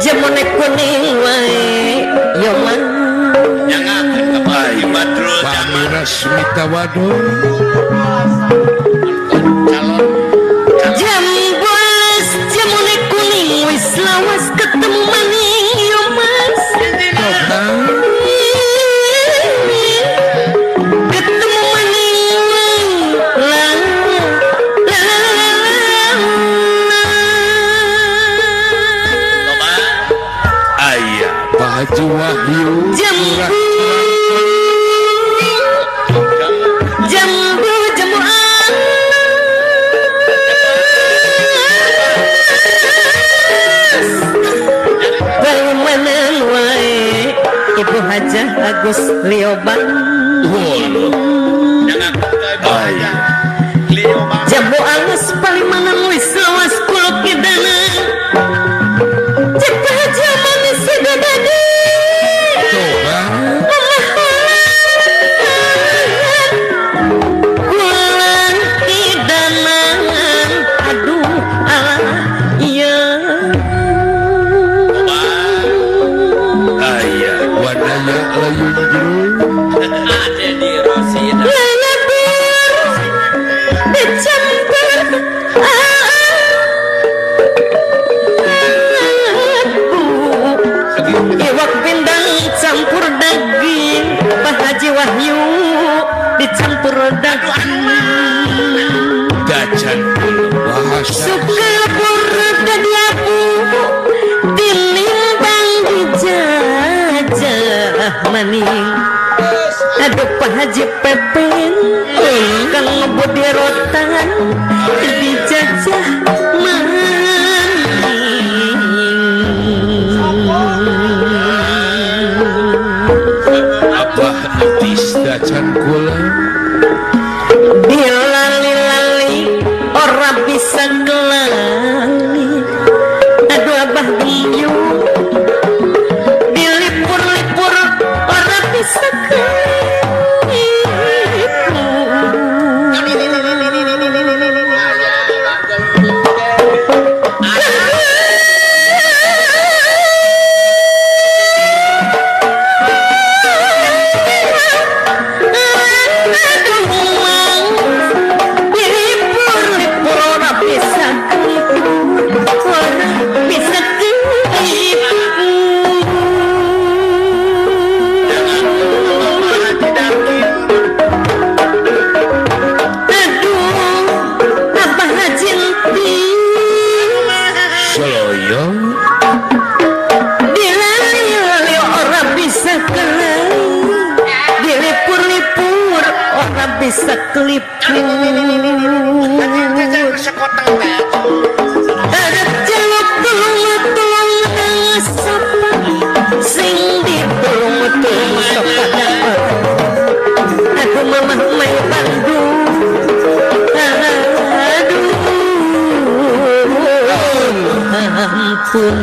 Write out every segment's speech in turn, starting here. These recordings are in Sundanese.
Jemone kuning wae yo man nyangakeun ka Pak Haji Badrul Pak Rasmita Wadon calon jambu alas jemone kuning wis lawas ketemu maning yo mas ketemu maning la la la aya Pak Haji Wahyu jambu jambu jambu alas bagaimana wae Ibu Hajah Agus Liobang jambu alas palimanan wis lawas kuluk kidana cepat manis sedadadi kulang kidanan aduh alah iya aya wadaya layun jero Dedi Rosida lelebur dicampur iwak pindang campur daging Pak Haji Wahyu dicampur daging dacan bahasa suka dadi abu tinimbang dijajah maning aduh Pak Haji Pepin kang ngebudi rotan dijajah maning Abah etis dacan kula dilali-lali ora bisa kelali aduh Abah Gemiu dilipur-lipur ora bisa kelipur dilipur-lipur ora bisa kelipur ora bisa kelipur aduh Abah Haji Soloyo dilali-lali ora bisa kelali dilipur-lipur ora bisa kelipur arep jaluk tulung tulung sapa sing ditulung tulung sapa aduh mamah mai Bandung aduh ampun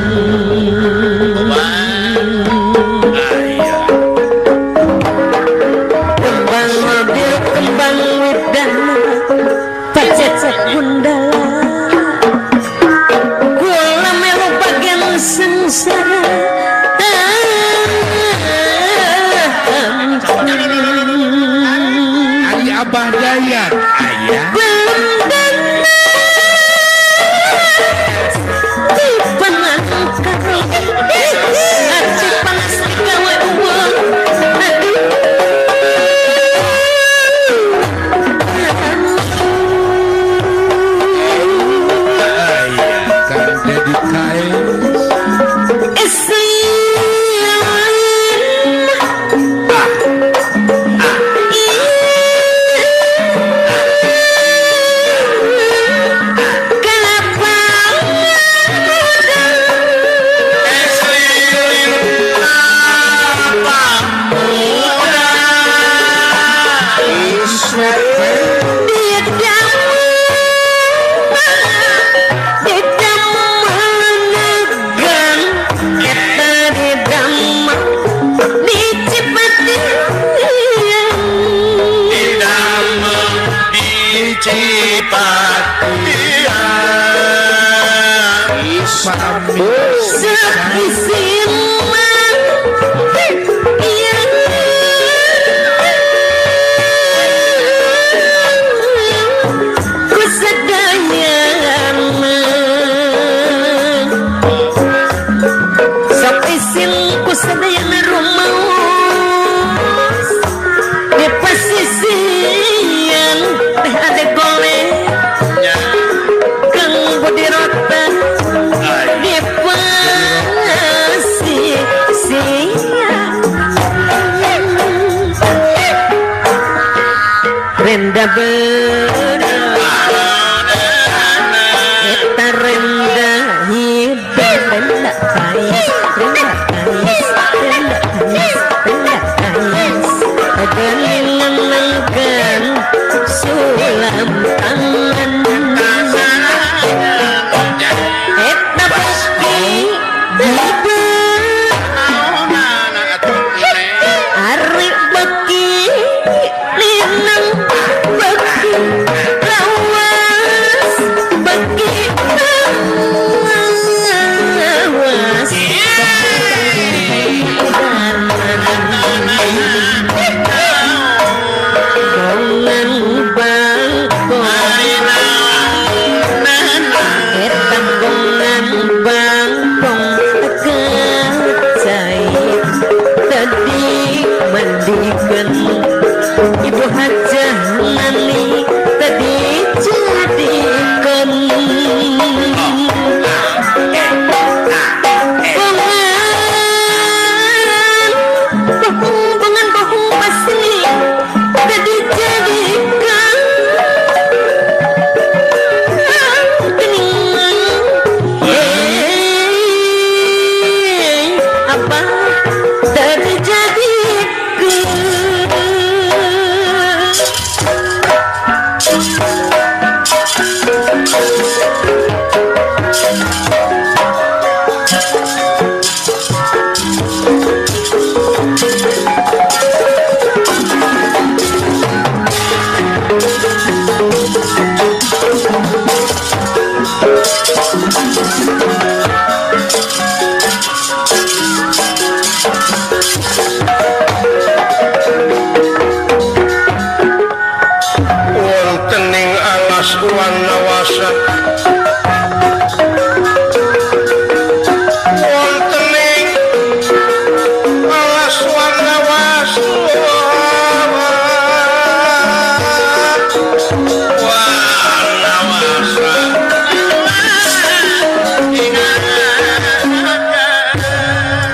aya kembang mobil kembang widana pacecet gundala kula melu bagian sengsara Ari Abah Dayat aya aya Kang Dedi Kaes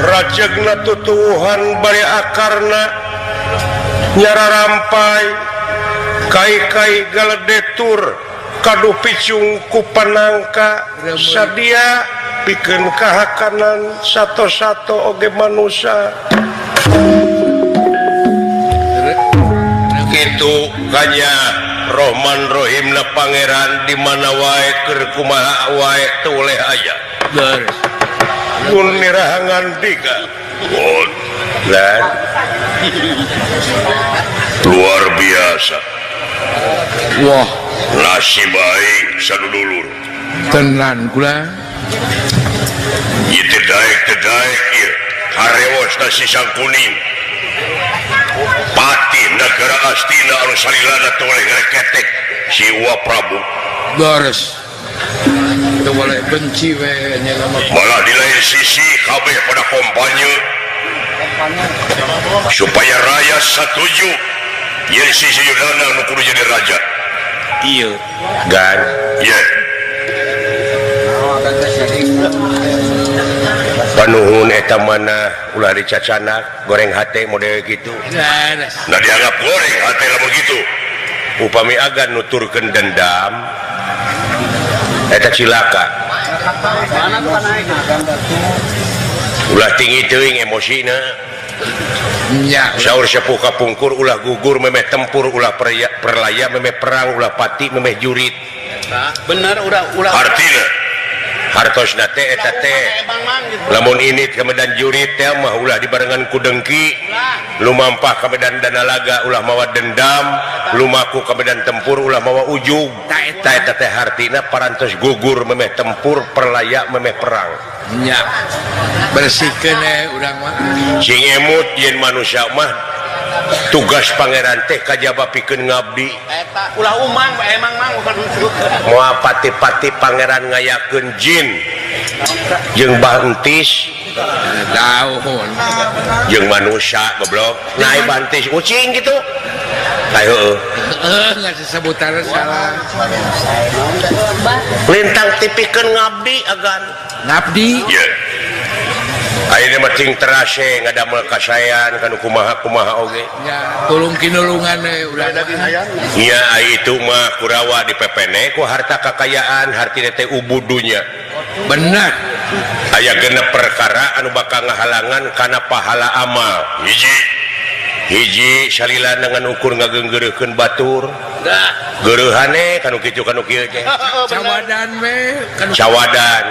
Rajegna tutuhan bari akarna nyara rampai kai-kai galedetur kadu picung ku panangka sadia pikeun kahakanan sato-sato oge manusa kitu kanya Rohman Rohimna pangeran di mana wae keur kumaha wae teu oleh aya. Mun nirahangan tiga. Luar biasa. Wah, nasib aing sadudulur. Tenan kula. Ieu teh daek ieu. Harewos na sisang kuning. Patih negara Astina anu salilana teu oleh ngereketek si Wa Prabu. Leres. Teu boleh benci we nya malah di lain sisi kabeh pada kompanye supaya rakyat setuju yen si Yudana nu kudu jadi raja. Iya. Gan, ye. Panuhun eta mana ulah dicacanak goreng hate model gitu. Nah dianggap goreng hate lamun gitu. Upami agan nuturkeun dendam eta cilaka. Ulah tinggi teuing emosina. Saur sepuh kapungkur ulah gugur memeh tempur ulah perlaya memeh perang ulah pati memeh jurit. Bener ulah ulah. Artina hartosna teh eta teh lamun ini ka medan jurit teh mah ulah dibarengan ku dengki, lumampah ka medan danalaga ulah mawa dendam, lumaku ka medan tempur ulah mawa ujug. Ta eta teh hartina parantos gugur memeh tempur perlaya memeh perang. Nya. Bersihkeun urang mah. Sing emut yen manusia mah tugas pangeran teh kajaba pikeun ngabdi. Eta ulah umang emang mang bukan moal pati-pati pangeran ngayakeun jin jeung bantis daun jeung manusia goblok. Naik bantis ucing gitu. Ayo heueuh nggak sesebutan salah. Lintang tipikeun ngabdi agan. Ngabdi. Ye. Ayeuna mah cing terase ngadamel kasayan kanu kumaha-kumaha oge. Nya, tulung kinulungan we urang. Nya ai itu mah Kurawa dipepene ku harta kakayaan hartina teh ubudunya. Bener. Aya genep perkara anu bakal ngahalangan kana pahala amal. Hiji. Hiji salila dengan ukur ngageunggeureuhkeun batur. Geureuhane kanu kitu kanu kieu teh. Cawadan we kanu cawadan.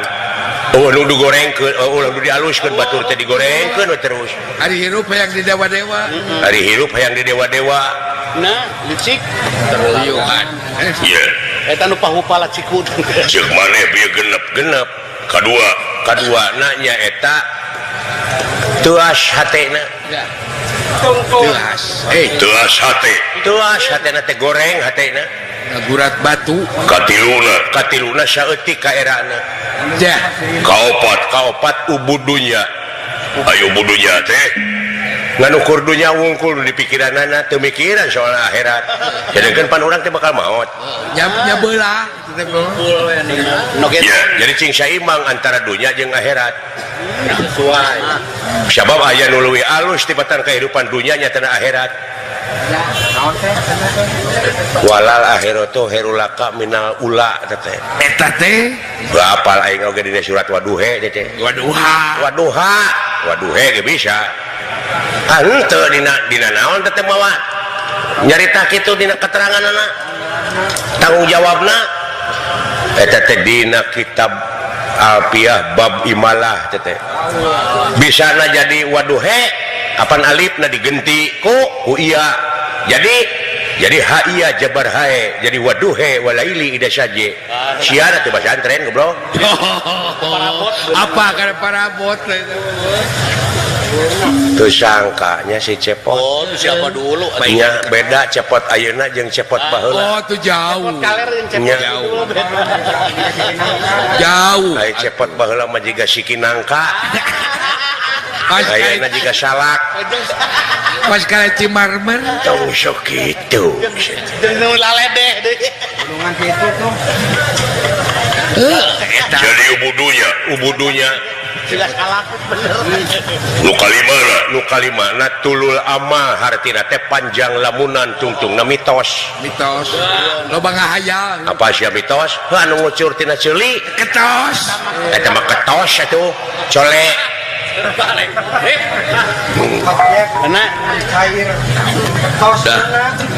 Oh nu digorengkeun, oh nu dialuskeun batur teh digorengkeun we terus. Ari hirup hayang di dewa-dewa. Ari hirup hayang di dewa-dewa. Nah, licik teruyuhan. Ieu. Eta nu pahupala cikud. Ceuk maneh bieu genep-genep. Kadua, kaduana nya eta teuas hatena. Teuas. Teuas hate. Teuas hatena teh goreng hatena. Ngagurat batu. Katiluna, katiluna saeutik kaerana. Jah. Kaopat, kaopat ubudunya. Ayo budunya teh. Nganukur dunya wungkul di pikiranana teu mikiran soal akhirat. Jadikeun pan urang teh bakal maot. Nya beula Ya, jadi cing saimbang antara dunya jeung akhirat. Sesuai. Sabab aya nu leuwih alus tibatan kehidupan dunya nya teh akhirat. Walal akhiratu khairul laka minal ula teh. Eta teh apal aing oge dina surat waduhe teh. Waduha. Waduha, waduhe ge bisa. Ah henteu dina naon teh mawa. Nyarita kitu dina keteranganna. Tanggung jawabna eta teh dina kitab Alfiah bab imalah teh. Bisana jadi waduhe kapan alifna digenti ku iya. Jadi ha iya jabar hae jadi waduhe walaili ida saje. Siara teh pesantren goblok. Apa kana parabot tuh sangkanya si Cepot. Oh, siapa dulu? Nya beda Cepot ayeuna jeung Cepot baheula. Oh, tuh jauh. Cepot kaler jeung Cepot jauh. Jauh. Ai Cepot baheula mah jiga siki nangka. Ayeuna jiga salak. Pas kala Cimarmer tong sok kitu. Jeung nu laledeh deui. Gunungan kitu tuh. Jadi ubudunya, ubudunya jelas kalakut bener. Nu kalimana tulul amal hartina teh panjang lamunan tungtungna mitos. Mitos. Loba ngahayal. Apa sia mitos? Heuh anu ngucur tina ceuli ketos. Eta mah ketos atuh. Cole. Kena cair. Ketos.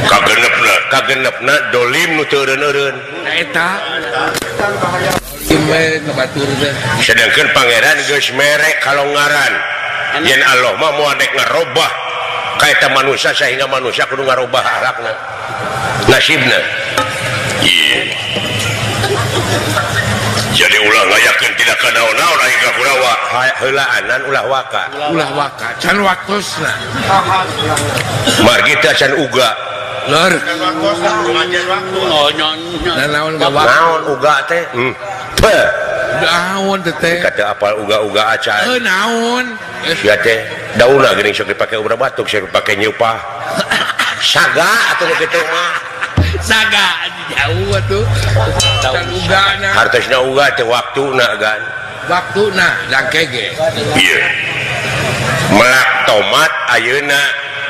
Kagenepna, kagenepna dolim nu teu eureun-eureun. Eta. Sedangkan pangeran geus mere kalongaran yen Allah mah moal dek ngarobah ka eta manusia sehingga manusia kudu ngarobah akhlakna nasibna. Ieu jadi ulah ngayakeun tidak ka naon-naon aing ka Kurawa heulaanan ulah waka ulah waka can waktosna margi teh can uga lur oh nyon naon naon uga teh naon teh kata apal uga-uga acan naon sia teh daunna geuning sok dipake ubar batuk sok dipake nyeupah saga atuh kitu mah saga jauh atuh can ugana hartosna uga teh waktuna gan waktuna dangkege ieu melak tomat ayeuna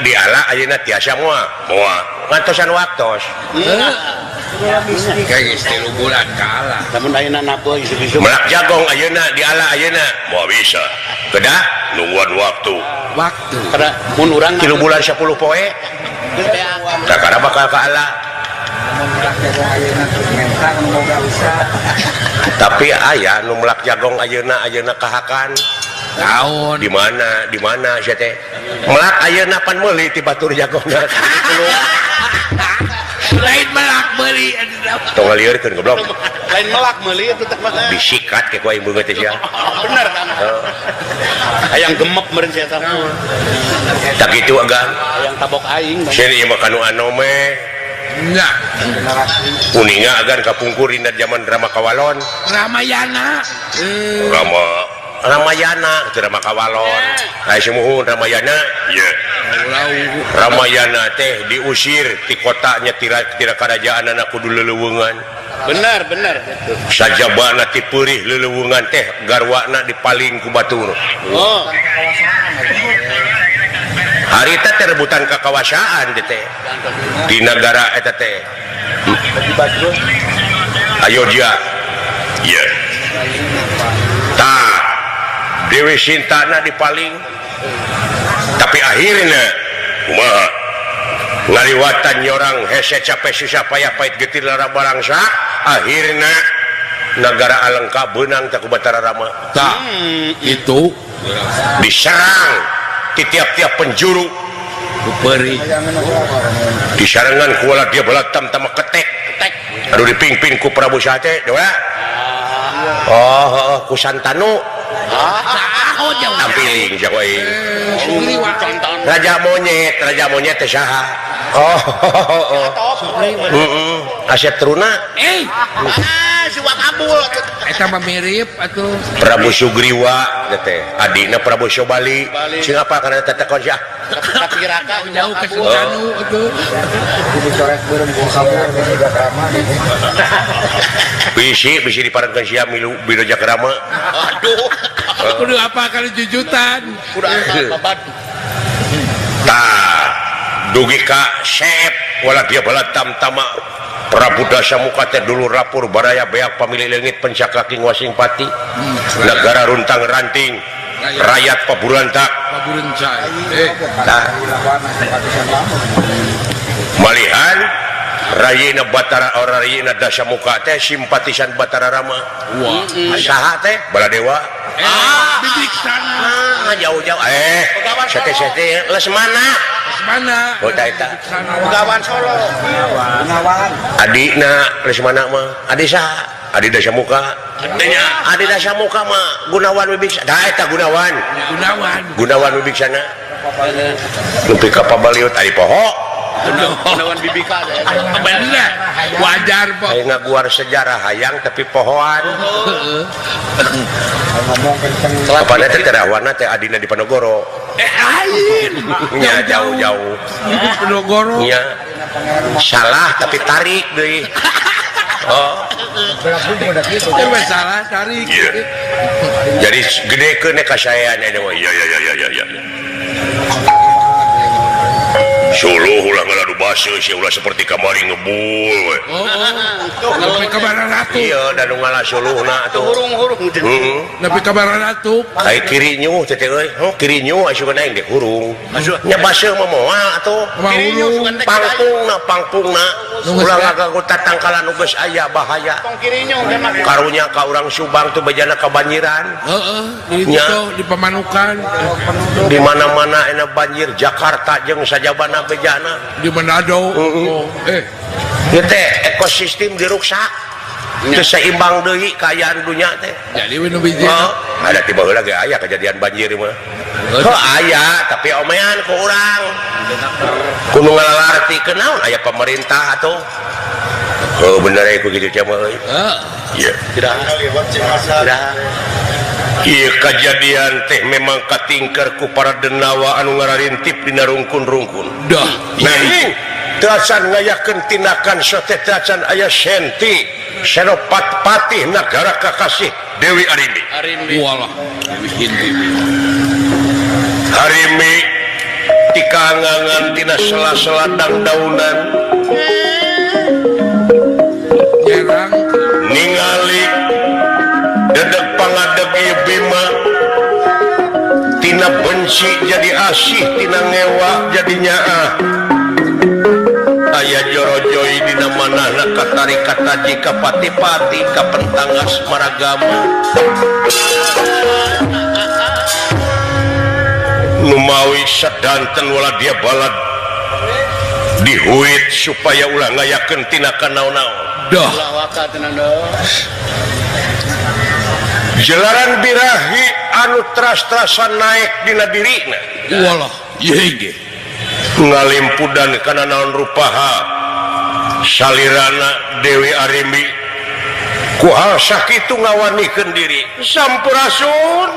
diala ayeuna tiasa moal moal ngantosan waktos kayak geus 3 bulan kalah lamun ayeuna napa isu-isu melak jagong ayeuna diala ayeuna moal bisa kedah nungguan waktu waktu kada mun urang 3 bulan 10 poe kakara bakal kaala tapi aya nu melak jagong ayeuna ayeuna kahakan naon di mana sia teh melak ayeuna pan meuli ti batur jagongna lain melak meuli Meuli tong ngaliurkeun goblok. Lain melak meuli eta teh mah. Disikat ke ku aing beungeut teh sia. Bener kan. Hayang gemep meureun sia teh. Tak kitu agan. Hayang tabok aing. Sieun ieu mah kanu anome. Nya. Uninga agan kapungkur dina zaman Rama Kawalon. Ramayana. Ramayana teu Rama Kawalon. Ai sumuhun Ramayana. Ieu. Ramayana teh diusir ti kotanya tira karajaanana kudu leleuweungan. Benar, benar. Sajabana ti peurih leleuweungan teh garwana dipaling ku batur. Oh. Harita teh rebutan kakawasaan teh di negara eta teh. Ayodhya. Ieu. Tah Dewi Sintana dipaling. Tapi akhirnya kumaha ngaliwatan nyorang hese capek susah payah pahit getir lara barangsa akhirnya negara Alengka beunang teh ku Batara Rama. Tah itu diserang di tiap-tiap penjuru peri disarengan ku dia belatam tama ketek aduh dipingpin ku Prabu Sate doa. Oh, ku Santanu. Tampiling siapa ini? Raja monyet teh saha? Oh, Asep Teruna. Eta mah mirip atuh. Prabu Sugriwa teh, adina Prabu Sobali. Sing apa kana tetekon sia? Jauh ke Santanu atuh. Bisi bisi diparengkeun sia milu Biro Jakrama. Aduh. Kudu apa kali jujutan. Kudu apa babat. Tah, dugi ka Sep wala dia balatam tama Prabu Dasamuka teh dulu rapur baraya beak pamilih leungit pencak king wasing pati. Negara runtang ranting, rakyat paburantak. Paburencai. Tah. Malihan Rayina Batara Rayina Dasamuka teh simpatisan Batara Rama. Wah, saha teh Baladewa. Bibiksana. Jauh-jauh. Sete-sete Lesmana. Lesmana. Oh, ta eta. Begawan Solo. Gunawan. Adina Lesmana mah. Adi saha? Adi Dasamuka. Adi Dasamuka mah Gunawan Wibiksana. Da eta Gunawan. Gunawan. Gunawan Wibiksana. Nepi ka pabaliut ari poho. Gunawan Bibika. Bener. Wajar po. Hayang ngaguar sejarah hayang tapi pohoan. Ngomong kenceng. Apana teh terawana teh adina di Panogoro. Lain. Nya jauh-jauh. Di Panogoro. Nya. Salah tapi tarik deui. Oh. Salah tarik. Jadi gedekeun ka saya nya iya iya iya iya. Suluh ulah ngaladu baseuh sia ulah seperti kamari ngebul we. Nepi ka bararatu. Iya, da nu ngalah suluhna atuh. Hurung-hurung. Heeh. Nepi ka bararatu. Ai kirinyuh teh teh euy. Oh, kirinyuh asukeun aing deh hurung. Nya baseuh mah moal atuh. Pangpungna pangpungna. Ulah ngagagu tatangkalan nu geus aya bahaya. Karunya ka urang Subang tuh bejana kabanjiran. Heeh, di itu di Pamanukan. Di mana-mana enak banjir Jakarta jeung sajabana bejana di Manado. Ieu teh ekosistem diruksak. Teu seimbang deui kaayaan dunya teh. Jadi we nu bijil. Ada tiba heula ge aya kejadian banjir mah. Heuh aya tapi omean ku urang. Kudu ngalalarti kunaon aya pemerintah atuh. Heuh bener we ku kitu teh mah euy. Heeh. Ieu tidak. Tidak. Ieu kejadian teh memang katingker ku para denawa anu ngararintip dina rungkun-rungkun. Dah. Nanging teu acan ngayakeun tindakan sote teu acan aya senti Senopat Patih nagara kakasih Dewi Arimbi. Arimbi. Walah, Dewi Hinti. Arimbi tikangangan tina sela-sela dangdaunan. Nyerang ningali dedeg pangadeg ieu Bima tina benci jadi asih tina ngewa jadi nyaah. Aya jorojoi dina manahna katari kataji kapati-pati kapentangas maragama numawi sadanten wala dia balad Dihuit supaya ulah ngayakeun tinakan naon-naon. Dah. Jelaran birahi anu tras-trasan naik dina dirina. Walah, ieu ge. Ngalimpudan kana naon rupaha salirana Dewi Arimbi ku hal sakitu ngawanikeun diri. Sampurasun.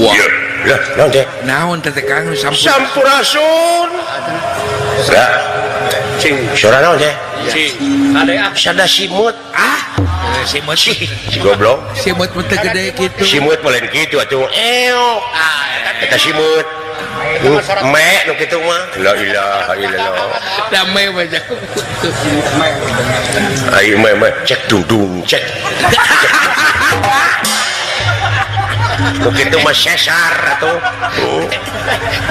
Wah. Lah, naon teh? Naon teh Kang Sampurasun. Lah. Cing, suara naon teh? Cing. Ade ah sada simut. Ah, simut si goblok. Simut mah teu gede kitu. Simut mah lain kitu atuh. Eo. Eta simut. Me nu kitu mah. La ilaha illallah. Da me mah Ayo me me cek dudung cek. Begitu mah sesar atuh.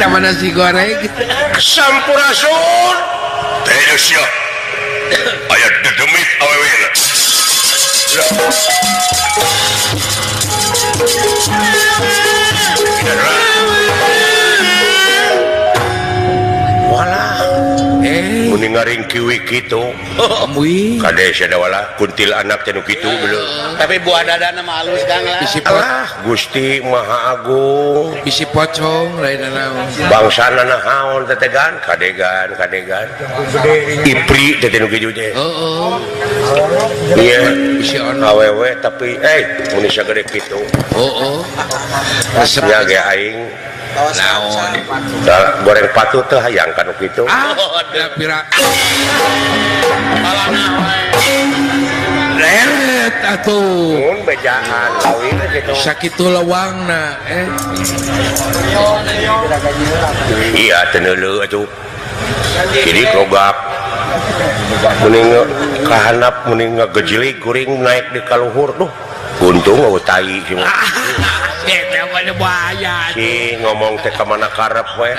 Tama nasi goreng. Sampurasun. Teh sia. Aya dedemit awewena. Walah. Mending ngaringkiwi kitu. Kade sia walah kuntil anak teh nu kitu belum. Tapi buah dadana mah alus Kang lah. Bisi Gusti Maha Agung. Bisi pocong lain naon. Bangsana naon tetegan kadegan kadegan. Ipri teh nu kitu teh. Heeh. Iya, bisi ono awewe tapi mun sagede kitu. Heeh. Resep ge aing. Naon. Goreng patut teh hayang kanu kitu. Ah, da pira. Leret atuh. Mun bejaan kawin kitu. Sakitu lewangna Iya teu neuleuh atuh. Jadi logap. Mending kahanap mending ngagejilig kuring naik di kaluhur duh. Untung eueuh tai sih. Si ngomong teh ka mana karep we.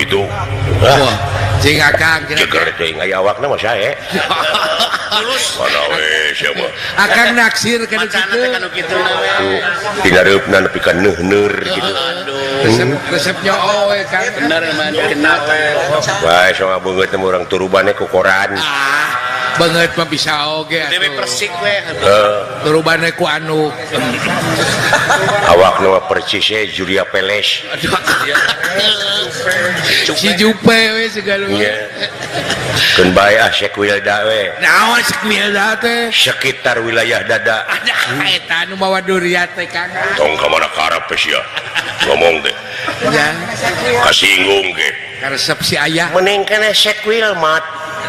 Gitu. Wah, cing akang jeger teuing aya awakna mah sae. Mana we sia mah. Akang naksir kana kitu. Tina reupna nepi ka neuhneur gitu. Resep nyoo we Kang. Bener mah kena. Bae sok beungeut mah urang turubane ku koran. Ah, beungeut mah bisa oge atuh. Dewe persik we. Turubane ku anu. Awakna mah percis Julia Peles. Si Jupe we segala. Nya. Keun bae ah Sekwilda we. Naon Sekwilda teh? Sekitar wilayah dada. Adah eta nu mawa durian teh Kang. Tong ka mana karep sia. Ngomong teh. Nya. Kasinggung ge. Karesep si ayah. Mending kana Sekwilmat.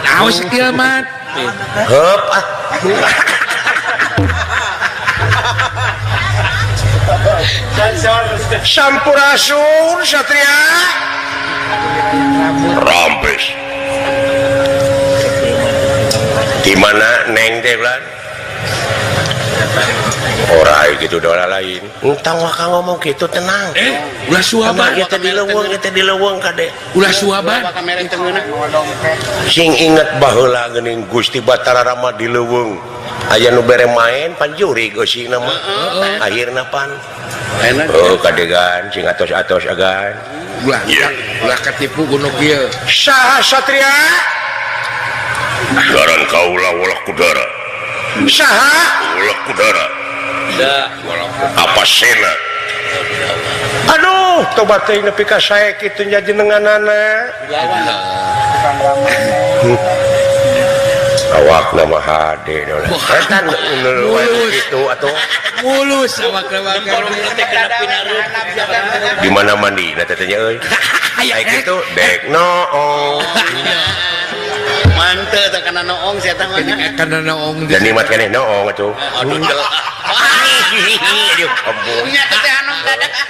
Naon Sekwilmat? Heup ah. Sampurasun Satria. Rampes. Di mana Neng teh bulan? Ora gitu dola lain. Entang waka ngomong gitu tenang. Ulah suaban kita di leuweung kade. Ulah suaban. Sing inget baheula geuning Gusti Batara Rama di leuweung. Aya nu bere main panjuri geusina mah. Akhirna pan. Oh kadegan sing atos-atos agan. Ulah ulah katipu kuno kieu. Saha satria? Ngaran kaula ulah kudara. Saha? Ulah kudara. Apa sena? Aduh, tobat teh nepi ka sae kitu nya jenenganana. Awak nama hade dola. Eta nu kitu atuh. Mulus awak mah. Di mana mandi na teh nya euy. Aya kitu dek noong. Manteu teh kana noong sia teh mah. Kana noong. Dan nikmat keneh noong atuh. Aduh. Aduh kebun. Nya teh anu dadakan.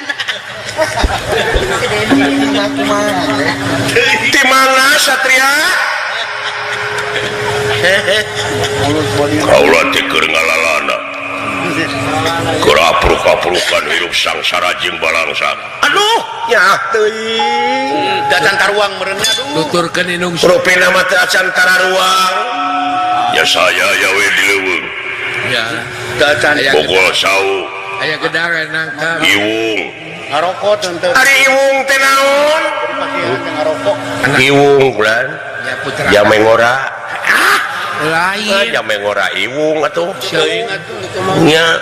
Di mana satria? Kaula teh keur ngalalana. Keur apruk-aprukan hirup sangsara jeung balangsa. Aduh, nyaah teuing. Da acan taruang meureun aduh. Tuturkeun indung. Rupina mah teu acan tararuang. Ya saya ya we di leuweung. Ya. Da acan pokol sau. Aya gedaran nangka. Iwung. Ngarokok teu. Ari iwung teh naon? Ngarokok. Iwung bulan. Ya putra. Jame ngora. Lain. Jame ngora iwung atuh. Teuing atuh kitu mah. Nya.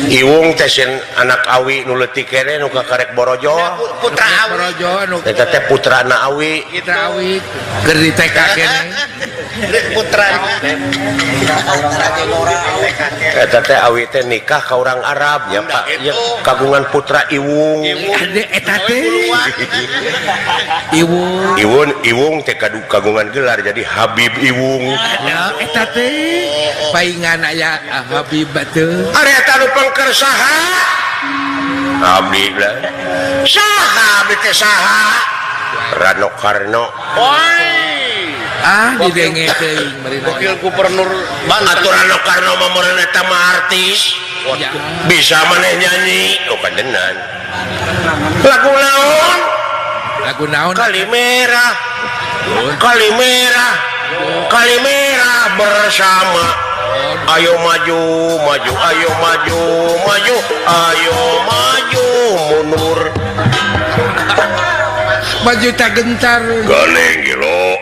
Iwung teh sieun anak awi nu leutik keneh nu kakarek borojo. Putra awi. Borojo nu eta teh putrana awi. Putra awi keur di TK keneh. Putra. Eta teh awi teh nikah ka urang Arab nya Pak. Ya kagungan putra Iwung. Eta teh Iwung. Iwung Iwung teh kagungan gelar jadi Habib Iwung. Ya eta teh paingan aya Habib teh. Ari eta nu pengker saha? Abdi lah. Saha abdi teh saha? Rano Karno. Oi. Ah didenge teuing meureun. Wakil Gubernur Banten. Atuh Rano Karno mah meureun eta mah artis. Bisa maneh nyanyi, oh kadenan. Lagu naon? Lagu naon? Kali merah. Kali merah. Kali merah bersama. Ayo maju, maju, ayo maju, maju, ayo maju mundur. Maju tak gentar. Galeng gelo.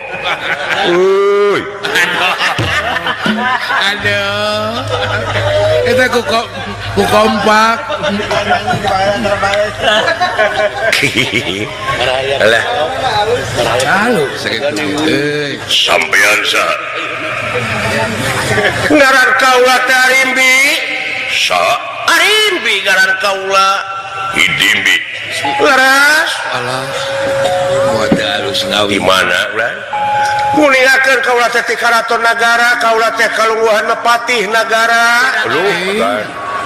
Uy. Aduh. Eta ku kompak. Alah. Halo, sakitu. Euy. Sampean sa. Ngaran kaula teh Arimbi. Sa Arimbi ngaran kaula. Hidimbi. Leras. Alah. Moal alus ngawi. Di mana ulah? Muliakeun kaula teh ti karaton nagara, kaula teh kalungguhan patih nagara. Aduh,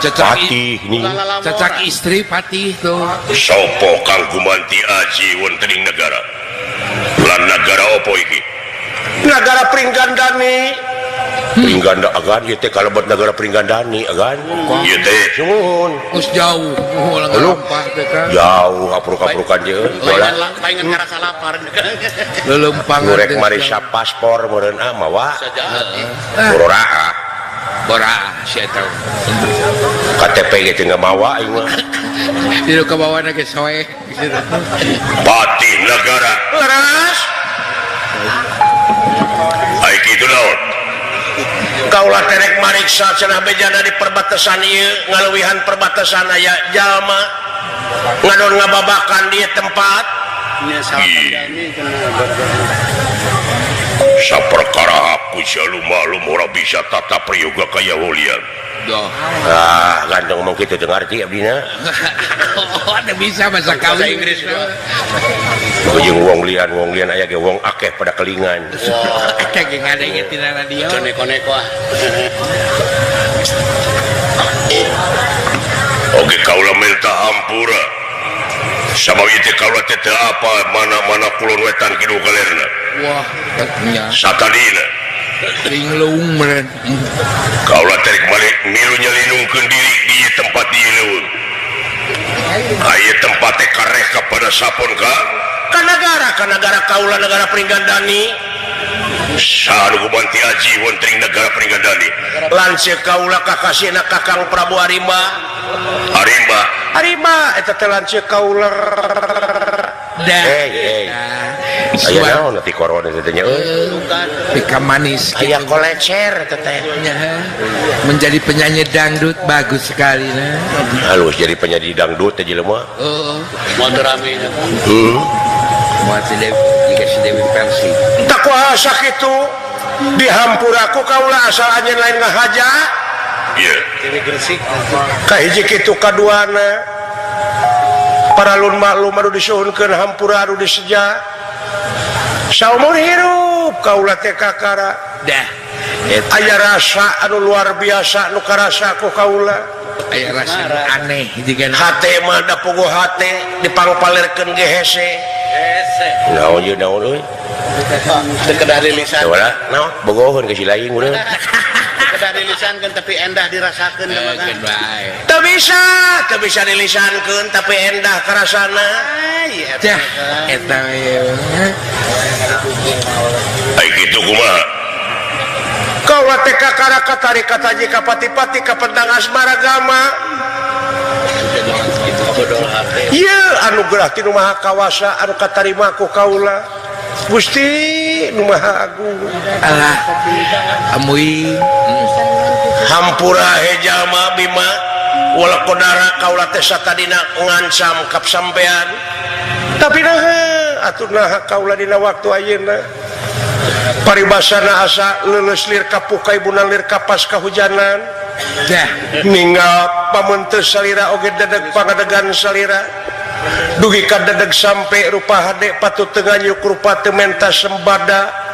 patih nih. Cacak istri patih tuh. Sopo kang gumanti aji wonten ing nagara? Lan nagara opo iki? Nagara Pringgandani. Pringganda agan ieu teh kalebet nagara Pringgandani agan. Ieu teh sungguhun. Geus jauh, ngalampah teh kan. Jauh apruk-aprukan jeung. Paingan ngarasa lapar. Leuleumpangan. Ngurek marisa paspor meureun ah mawa. Bororaa. Bora sia eta. KTP ge teu mawa ieu mah. Di kabawana ge soe. Patih nagara. Leras. Ai kitu naon? Kaulah terek mariksa cenah bejana di perbatasan ieu ngaluwihan perbatasan aya jalma ngadon ngababakan di tempat nya salah saperkara aku selalu malum ora bisa tata prayoga kaya holian. Ah, ganteng ngomong kitu teu ngarti abdina. Oh, teu bisa bahasa bahasa Inggris. Jeung wong lian aya ge wong akeh pada kelingan. Akeh ge ngadenge tina radio. Neko-neko ah. Oke kaula minta hampura. Sabab ieu teh kaula teh teu apa mana-mana kulon wetan kidul kalerna. Wah, nya. Satadina Linglung meureun. Kaula tarik balik milu nyelinungkeun diri di tempat di leuweung. Aya tempat teh kareh kepada sapon ka? Ka negara kaula negara Pringgandani. Saha nu gumanti aji wonten negara Pringgandani? Lanceuk kaula kakasihna Kakang Prabu Arimba. Arimba. Arimba eta teh lanceuk kaula. Hey, aya naon ti corona teh nya euy. Pika manis aya kolecer teh teh. Menjadi penyanyi dangdut bagus sekali nah. Halus jadi penyanyi dangdut teh jelema. Heeh. Moal teu rame nya. Heeh. Moal teh jika si Dewi Persik. Tak kuasa kitu dihampura ku kaula asal anjeun lain ngahaja. Ieu. Dewi Gresik. Kahiji kitu kaduana. Paralun maklum anu disuhunkeun hampura anu diseja saumur hirup kaula teh kakara dah aya rasa anu luar biasa nu karasa ku kaula aya rasa aneh jiga hate mah da puguh hate dipangpalerkeun ge hese hese naon ieu naon euy teu kedah dilisan ulah naon bogoheun ka si lain urang kedah dilisankeun tapi endah dirasakeun kan teu bisa dilisankeun tapi endah karasana tah eta we ai kitu kumaha kaula teh kakara katarik kataji ka pati-pati ka pentang asmara gama ieu anugerah ti Nu Maha Kawasa anu katarima ku kaula Gusti Nu Maha Agung. Alah amui hampura hejalma bima wala kodara kaula teh satadina ngancam kap sampean tapi naha atuh naha kaula dina waktu ayeuna paribasana asa leuleus lir kapuka ibuna lir kapas kahujanan dah ninggal pamenteu salira oge dedeg pangadegan salira dugi ka dedeg sampe rupa hade patut teu nganyuk rupa teu menta sembada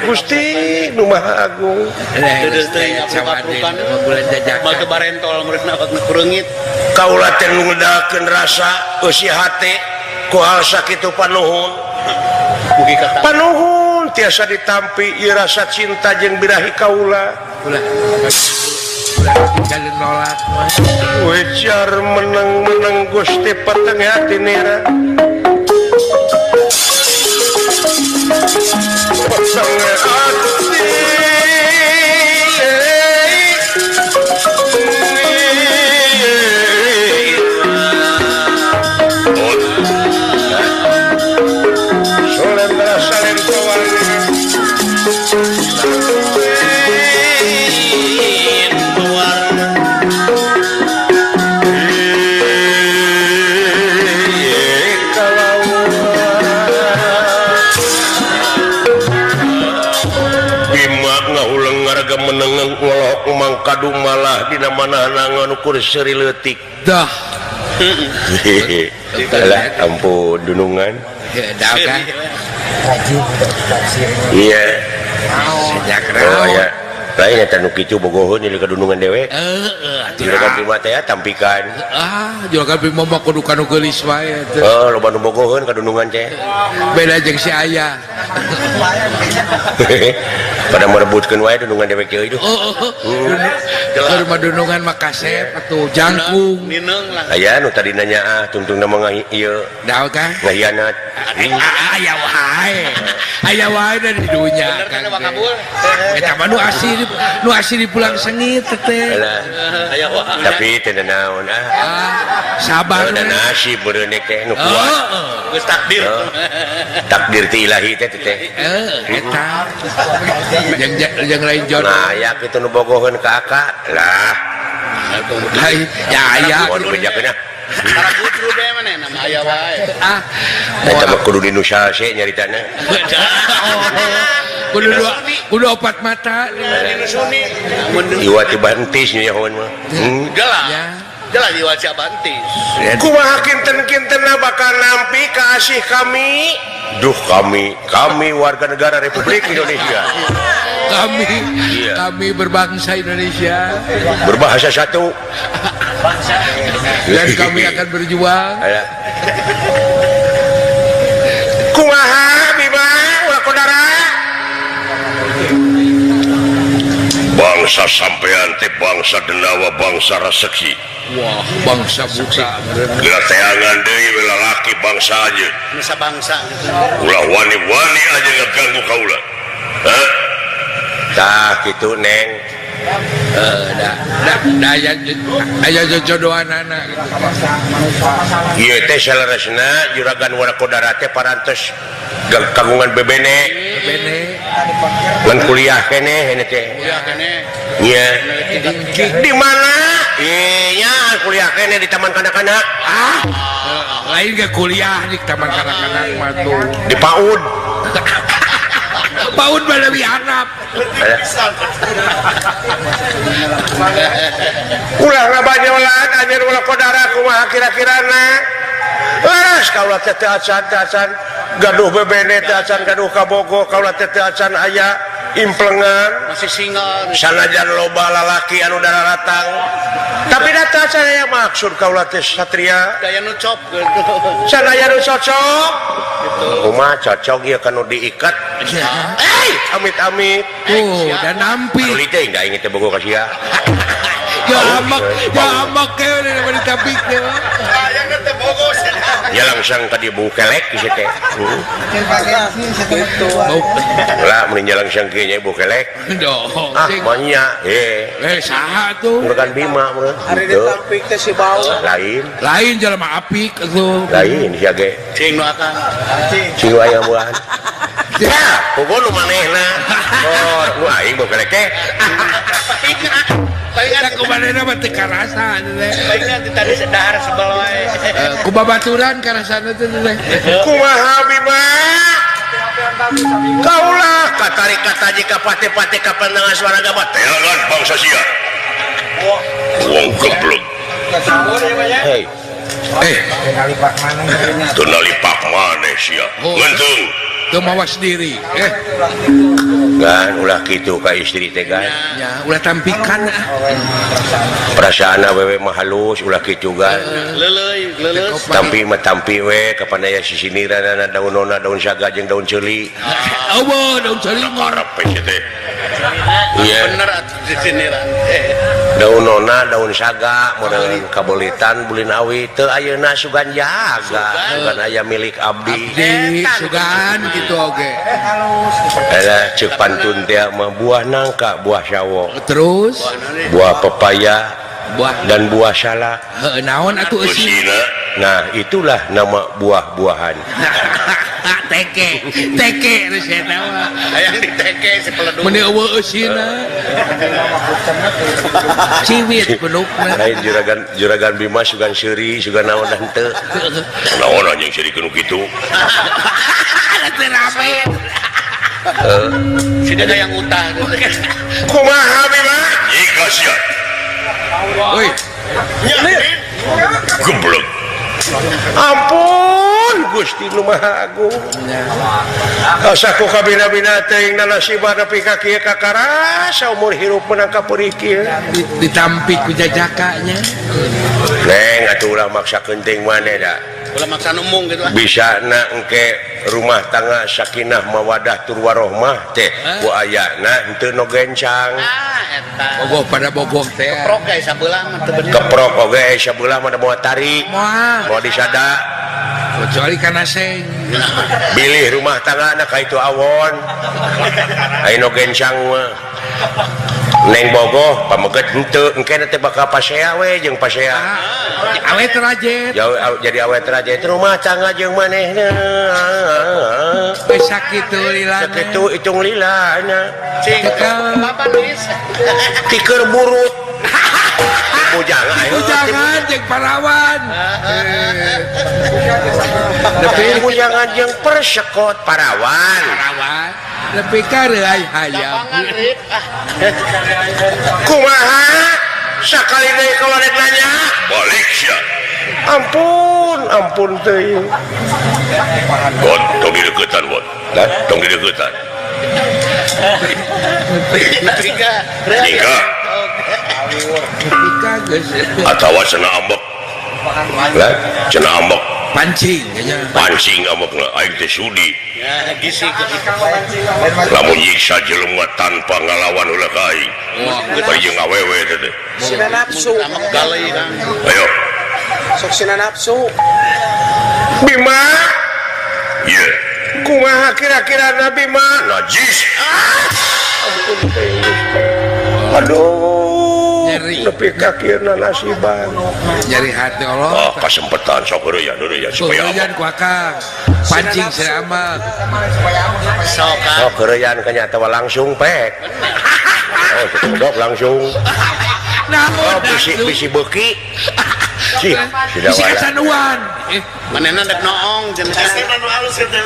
Gusti Nu Maha Agung. Batu barentol meureun awak nu kureungit kaula teh ngudalkeun rasa eusi hate ku hal sakitu panuhun panuhun tiasa ditampi ieu rasa cinta jeung birahi kaula ulah jalin nolak wejar meneng-meneng Gusti peteng hati nira peteng hati Solendra salentowani mangkadu malah dina manahna ukur seuri leutik dah lah ampun dunungan dah kan iya sejak oh ya lain eta nu kitu bogoheun ieu ka dunungan dewek heeh atuh juragan Bima teh tampikan ah juragan Bima mah kudu kanu geulis wae teh oh loba nu bogoheun ka dunungan teh beda jeung si aya pada merebutkeun wae dunungan dewek ieu itu heeh rumah dunungan mah kasep atuh jangkung nineung lah aya nu tadi nanya ah tungtungna mah ieu daun kan ngahianat aya wae aya wae da di dunya kan eta mah nu asli nu asli pulang sengit teh tapi teu naon ah sabar da nasib meureun teh nu kuat geus takdir takdir ti ilahi teh teh eta jeung lain jodoh nah aya kitu nu bogoheun ka aka lah ya aya kudu bejakeun ah para gudru deh mana nama aya wae ah eta mah kudu di nu sase nyaritana kudu dua kudu opat mata iwa ti bantis nyahoan mah gelah gelah iwa ti bantis kumaha kinten-kintenna bakal nampi ka asih kami duh kami warga negara Republik Indonesia kami iya. Kami berbangsa Indonesia berbahasa satu bangsa dan kami akan berjuang kumaha Bima ulah kodara Bangsa sampean teh bangsa Denawa, bangsa Raseksi. Wah, bangsa buta. Geura teangan deui we lalaki bangsa aja. Nusa bangsa gitu. Ulah wani-wani aja ngaganggu kaula. Hah? Tah kitu Neng. Aya jojodohanana gitu. Ieu teh saleresna Juragan Warakodara teh parantos kagungan bebene. Bebene. Ngan kuliah keneh ini teh. Kuliah keneh. Iya. Di mana? Iya, kuliah keneh di taman kanak-kanak. Ah, lain ge kuliah di taman kanak-kanak mah tuh. Di PAUD. PAUD mah leuwih handap. Ulah ngabanyolan anjeun ulah kodara kumaha kira-kirana. Leres kaula teh teu acan gaduh bebene teu acan gaduh kabogo kaula teh teu acan aya implengan masih single sanajan loba lalaki anu dararatang tapi da teu acan aya maksud kaula teh satria daya nu cop gitu sanaya nu cocok gitu kumaha cocok ieu kanu diikat eh amit-amit tuh dan nampi tuli teh enggak inget teh bogo ka sia jamak ke udah ditampik teh hayangna teh bogo ya langsung ka dieu bau kelek geus teh lah mun langsung kieu nya bau kelek ah manya eh saha tuh Juragan Bima meureun ari ditampik teh si bau lain lain jelema apik atuh lain sia ge cing nu akang cing nu aya buahan ya pogo nu manehna oh nu aing bau kelek teh palingan ku manehna mah teu karasa teh palingan teh tadi dahar sebel wae ku babaturan karasana teh kumaha Bima kaulah katarik kataji ka pate-pate ka pandangan suara gabat teangan bangsa sia wong geblek hei eh teu nalipak maneh sia ngentung teu mawas diri eh gan ulah kitu ka istri teh gan ya ulah tampikan ah perasaan awewe mah halus ulah kitu gan leuleui leuleus tampi mah tampi we kapan aya sisiniranana daun nona daun saga jeung daun ceuli eueuh daun ceuli mah karep we teh iya bener atuh sisiniran daun nona daun saga model kabolitan bulin awi teu ayeuna sugan jaga sugan aya milik abdi abdi sugan gitu oge alah ceuk pantun teh mah buah nangka buah sawo terus buah pepaya buah dan buah salak heuh naon atuh eusina nah itulah nama buah-buahan teke teke geus eta mah hayang diteke si peledug mun eueuh eusina ciwit benukna lain juragan juragan Bima sugan seuri sugan naon dan teu naon anjing seuri nu kitu teu rame si dada yang utah kumaha Bima jika sia oi geblek ampun Gusti nu Maha Agung asa ku kabina-bina teuing nanasiba nepi ka kieu kakarasa umur hirup menang ka peurih kieu ditampik ku jajaka nya Neng atuh ulah maksa keuting maneh da ulah maksa numung gitu bisa na engke rumah tangga sakinah mawadah tur warohmah teh ku ayana henteu nu gencang ah eta bogoh pada bogoh teh keprok ge sabelah mah teu bener keprok oge sabelah mah moal tarik moal disada kecuali kana seng bilih rumah tangga na ka itu awon aya nu gencang mah Neng bogoh pameget henteu engke teh bakal pasea we jeung pasea awet rajet jadi awet rajet rumah tangga jeung manehna geus sakitu lilana sakitu hitung lilana cing bapak nulis tiker burut bujangan bujangan jeung parawan nepi bujangan jeung persekot parawan parawan nepi ka reuay hayam kumaha sakali deui kaula rek nanya balik sia ampun ampun teuing bon tong dideukeutan bon tong dideukeutan nepi ka nikah atawa cenah ambek lah cenah ambek Pancing pancing amokna aing teh sudi. Lamun nyiksa jelema tanpa ngalawan ulah ka aing. Bari jeung awewe teh. Sina nafsu. Ayo. Sok sina nafsu. Bima. Ieu. Kumaha kira-kira Nabi mah? Najis. Aduh. Nyeri. Nepi ka kieuna nasiban. Nyeri hati Allah. Oh, kasempetan sok heureuyah heureuyah supaya heureuyah ku akang. Pancing sia mah. Sok sok heureuyah kanyata langsung pek. Oh, sok langsung. Naon? Oh, bisi beuki. Sih, bisi kasanuan. Manehna dek noong cenah. Anu alus teh.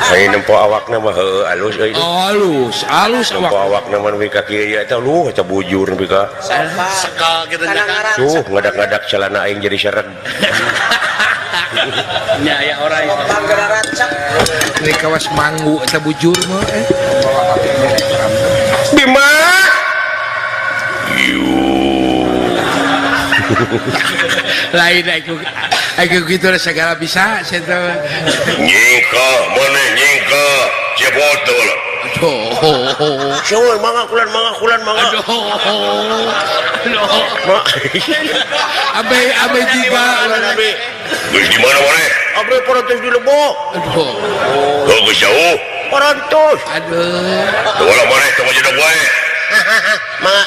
Ai nempo awakna mah heueuh alus euy. Oh, alus, alus awak. Nempo awakna mah nepi ka kieu eta luh eta bujur nepi ka. Sekal kitu nya. Tuh, ngadak-ngadak celana aing jadi seret. Nya aya orai. Ini kawas manggu eta bujur mah eh. Bima. Lain aku gitu segala bisa saya tahu. Nyingka mana nyingka cepot tuh lah. Aduh. Syul mangga kulan mangga kulan mangga. Aduh. Aduh. Abe abe juga. Geus di mana mana? Abe parantos di Lebok. Aduh. Oh geus jauh. Parantos. Aduh. Tuh lah mana tong jedog wae. Mangga.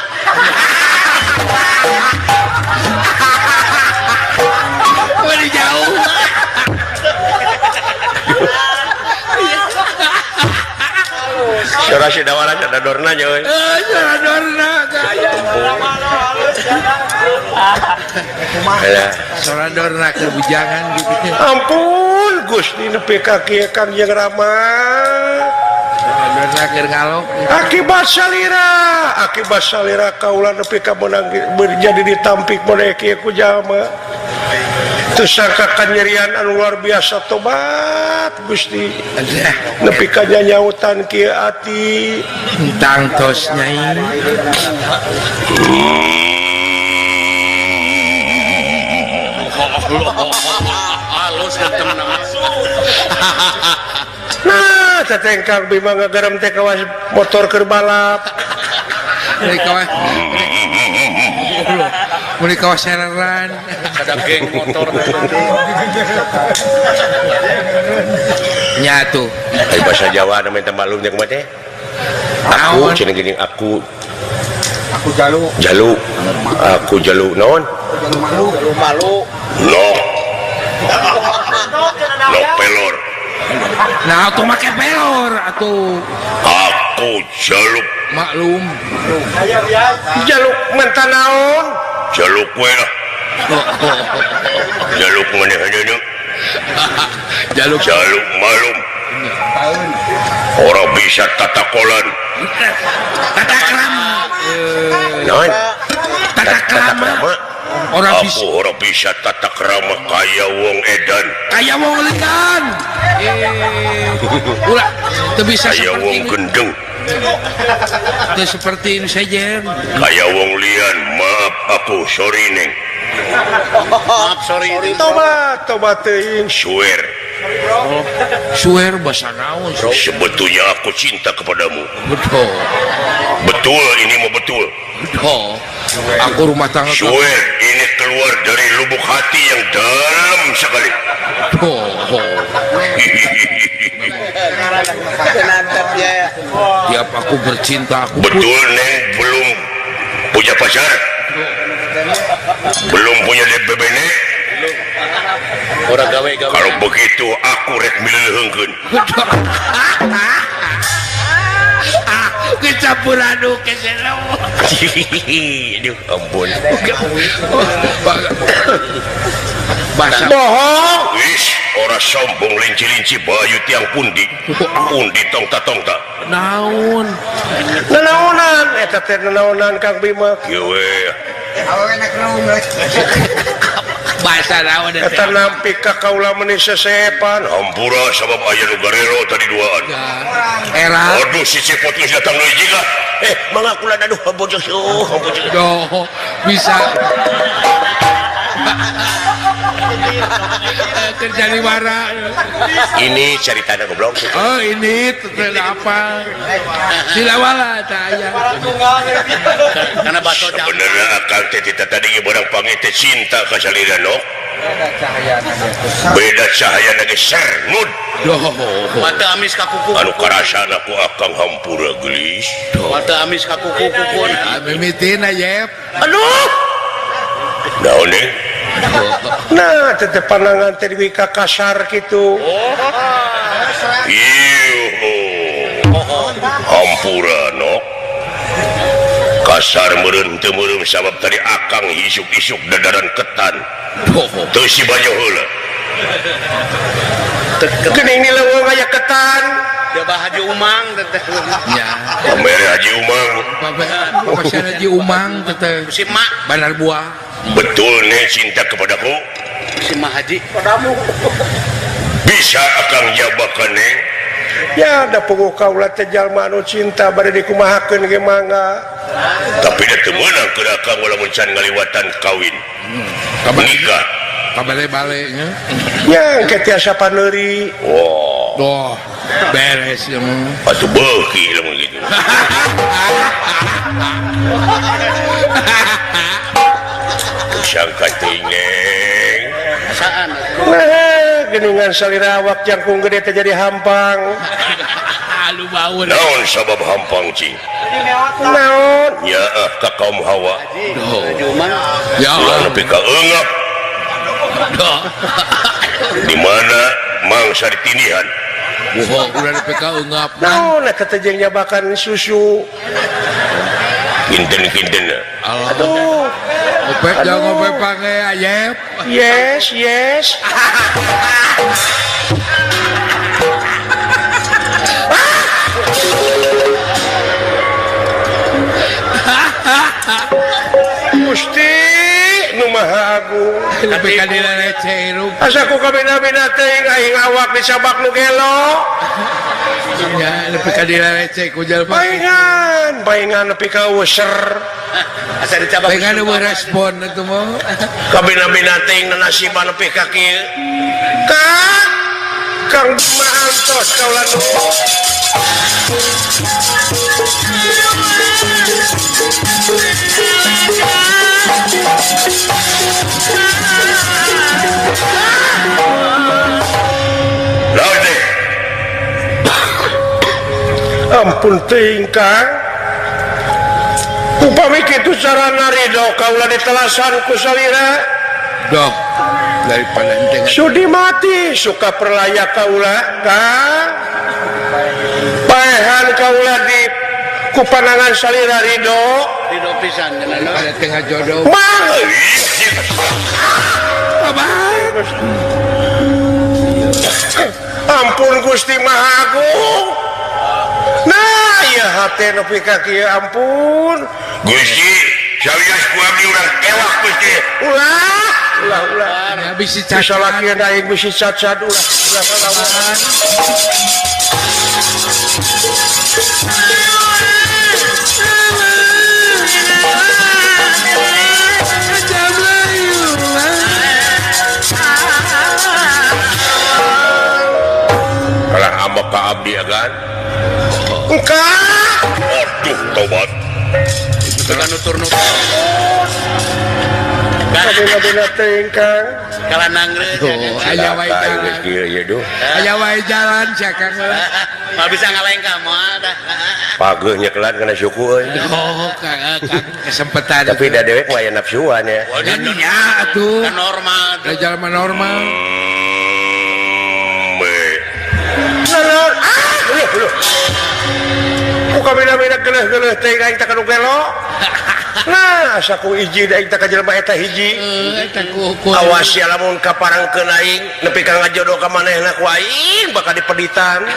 Udah jauh. Suara si dawaran ada dorna nya euy. Suara dorna. Suara dorna keur bujangan gitu. Ampun Gusti nepi ka kieu Kang Jeung Rama. Akibat salira kaula nepi ka meunang menjadi ditampik model kieu ku jalma. Teu sangka kanyerian anu luar biasa tobat Gusti. Nepi ka nyanyautan kieu ati. Tangtos nyai. Halus getem. Nah, teteh Kang Bima ngagerem teh kawas motor keur balap. Meuli kawas. Meuli kawas sereran. Ada geng motor. Nya tuh. Ai bahasa Jawa na minta maklum nya kumaha teh? Aku cenah geuning aku. Aku jalu. Jalu. Aku jalu naon? Jalu malu. Jalu malu. Lok. Lok pelor. Nah, atuh make pelor atuh. Aku jaluk maklum. Jaluk menta naon? Jaluk we lah. Jaluk manehna. Jaluk jaluk malum. Orang bisa tata kolan. Tata krama. Naon? Tata krama. Orang aku orang bisa tata krama kaya wong edan. Kaya wong edan. Ulah teu bisa kaya wong gendeng. Teu seperti ini saja. Kaya wong lian, maaf aku sorry neng. Maaf sorry. Tobat, tobat teuing. Swear. Oh, swear bahasa naon? Sebetulnya aku cinta kepadamu. Betul. Betul ini mau betul. Betul. Aku rumah tangga. Swear ini keluar dari lubuk hati yang dalam sekali. Oh, oh. Tiap aku bercinta aku. Betul neng belum punya pacar. Belum punya DBBN. Orang gawe-gawe. Kalau begitu aku rek mileuheungkeun. Kecampur aduk keselo. Aduh ampun. Bahasa bohong. Wis ora sombong linci-linci bayu tiang pundi. Pundi tongta-tongta. Naon? Nanaonan eta teh nanaonan Kang Bima. Kieu we. Bahasa naon eta? Eta nampi ka kaula meuni sesepan. Hampura sabab aya nu garero tadi duaan. Era. Aduh si Cepot geus datang deui jiga. Mangga kula aduh bojoh. Doh, bisa. Terjadi wara. Ini ceritanya goblok. Oh, ini teteh apa? Silawala tah aya. Karena baso sebenarnya akang teh tadi barang panggil teh cinta ka salira no. Beda cahaya lagi sernud. Mata amis ka kuku. Anu karasana ku akang hampura geulis. Mata amis ka kuku kukun. Mimitina yep. Aduh. Naon deui? Nah, teteh pandangan teh deui ka kasar kitu. Ieu. Hampura no. Kasar meureun teu meureum sabab tadi akang isuk-isuk dadaran ketan. Teu si banyo heula. Geuning ni leuweung aya ketan. Coba Haji Umang teteh. Ya. Pamere Haji Umang. Pamere Haji Umang teteh. Si mak Bandar Buah. Betul nih cinta kepadaku. Si mak Haji. Padamu. Bisa akang jabakan neng. Ya da puguh kaula teh jalma anu cinta bade dikumahakeun ge mangga. Tapi da teu meunang keur akang lamun can ngaliwatan kawin. Nikah. Kabale-bale nya. Nya engke tiasa paneuri. Wah. Doh, beres ya mah. Atuh beuki lamun kitu. Sangka teuing neng. Saan? Nah, geuningan salira awak jangkung gede teh jadi hampang. Lu baur. Naon sabab hampang cing? Naon? Nyaah ka kaum Hawa. Ya. Ulah nepi ka eungap. Di mana mangsa ditindihan? Bohong, ulah nepi ka eungap. Naon eta teh jeung nyabakan susu. Kinten-kinten. Aduh. Ngopek jangan ngopek pange ayep. Yes, yes. Gusti nu Maha Agung. Lebih ka dileceh hirup. Asa ku kabina-bina teuing aing awak disabak nu gelo. Ya, lebih ka dileceh ku jalma. Paingan, paingan nepi ka user. Asa dicabak. Paingan eueuh respon atuh mah. Kabina-bina teuing nasiban nepi ka kieu. Kang, Kang Maantos kaula nu. Ampun teuing Kang. Upami kitu carana ridho kaula ditelasan ku salira. Doh, daripada ente sudi mati suka perlaya kaula Kang. Paehan kaula di ku panangan salira ridho. Ridho pisan pada tengah jodoh. Mang. Ampun Gusti Maha Agung. Nah, ya hate nepi ka kieu ampun. Gusti, sawios ku abdi urang tewak Gusti. Ulah, ulah, ulah. Ya bisi cacat. Salakian aing bisi cacat ulah. Ulah kalawan. Kalah ambek ka abdi agan. Engkau. Aduh, tobat. Bukan nutur-nutur. Kabina-bina teuing Kang. Kalah nangreus. Aya wae jalan. Aya wae jalan sia Kang. Moal bisa ngalengkah moal dah. Pageuh nyekelan kana suku euy. Oh, Kang kesempatan. Tapi da dewek mah aya nafsuan ya. Nya atuh. Kan normal. Da jalma normal. Naon? Ah, leuh leuh. Ku kabina-bina geuleuh-geuleuh teuing aing teh kanu gelo. Nah, asa ku hiji da aing teh ka jelema eta hiji. Eta ku awas ya lamun kaparangkeun aing nepi ka ngajodoh ka manehna ku aing bakal dipeditan.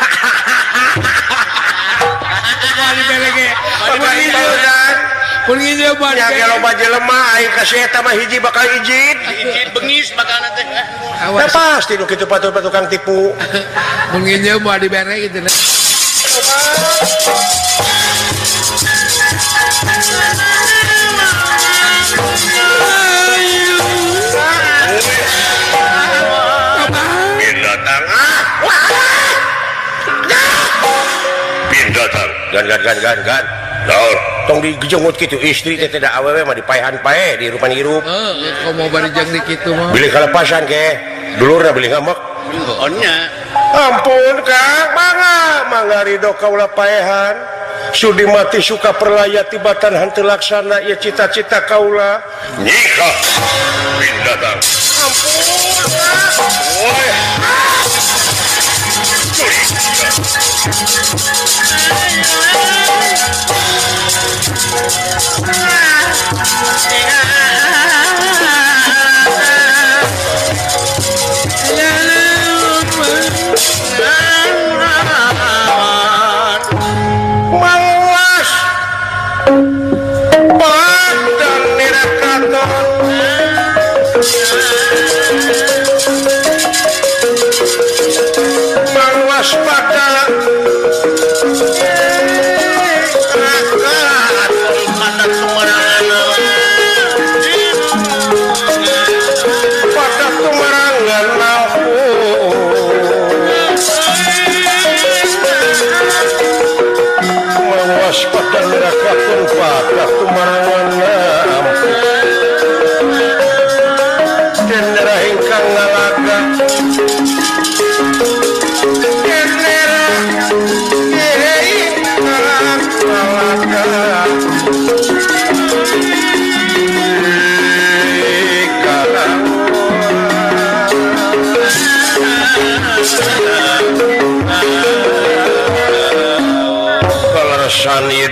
Bali belege. Pun hiji mah nya ge loba jelema aing ka si eta mah hiji bakal izin. Izin bengis bakal teh. Nah, pasti nu kitu patut tukang tipu. Mun nginjeum moal dibere kitu. Gan gan gan gan gan. Naon? Tong digejongut kitu istri teh da awewe mah dipaehan pae di hirupan hirup. Heeh, komo bari jeung di kitu mah. Bilih kalepasan ke. Dulurna bilih ngamek. Oh nya. Ampun Kang, mangga mangga ridho kaula paehan. Sudi mati suka perlaya tibatan henteu laksana ieu cita-cita kaula. Nyika bindatang. Ampun Kang. Woi. Mawas badan nirakaton mawas pada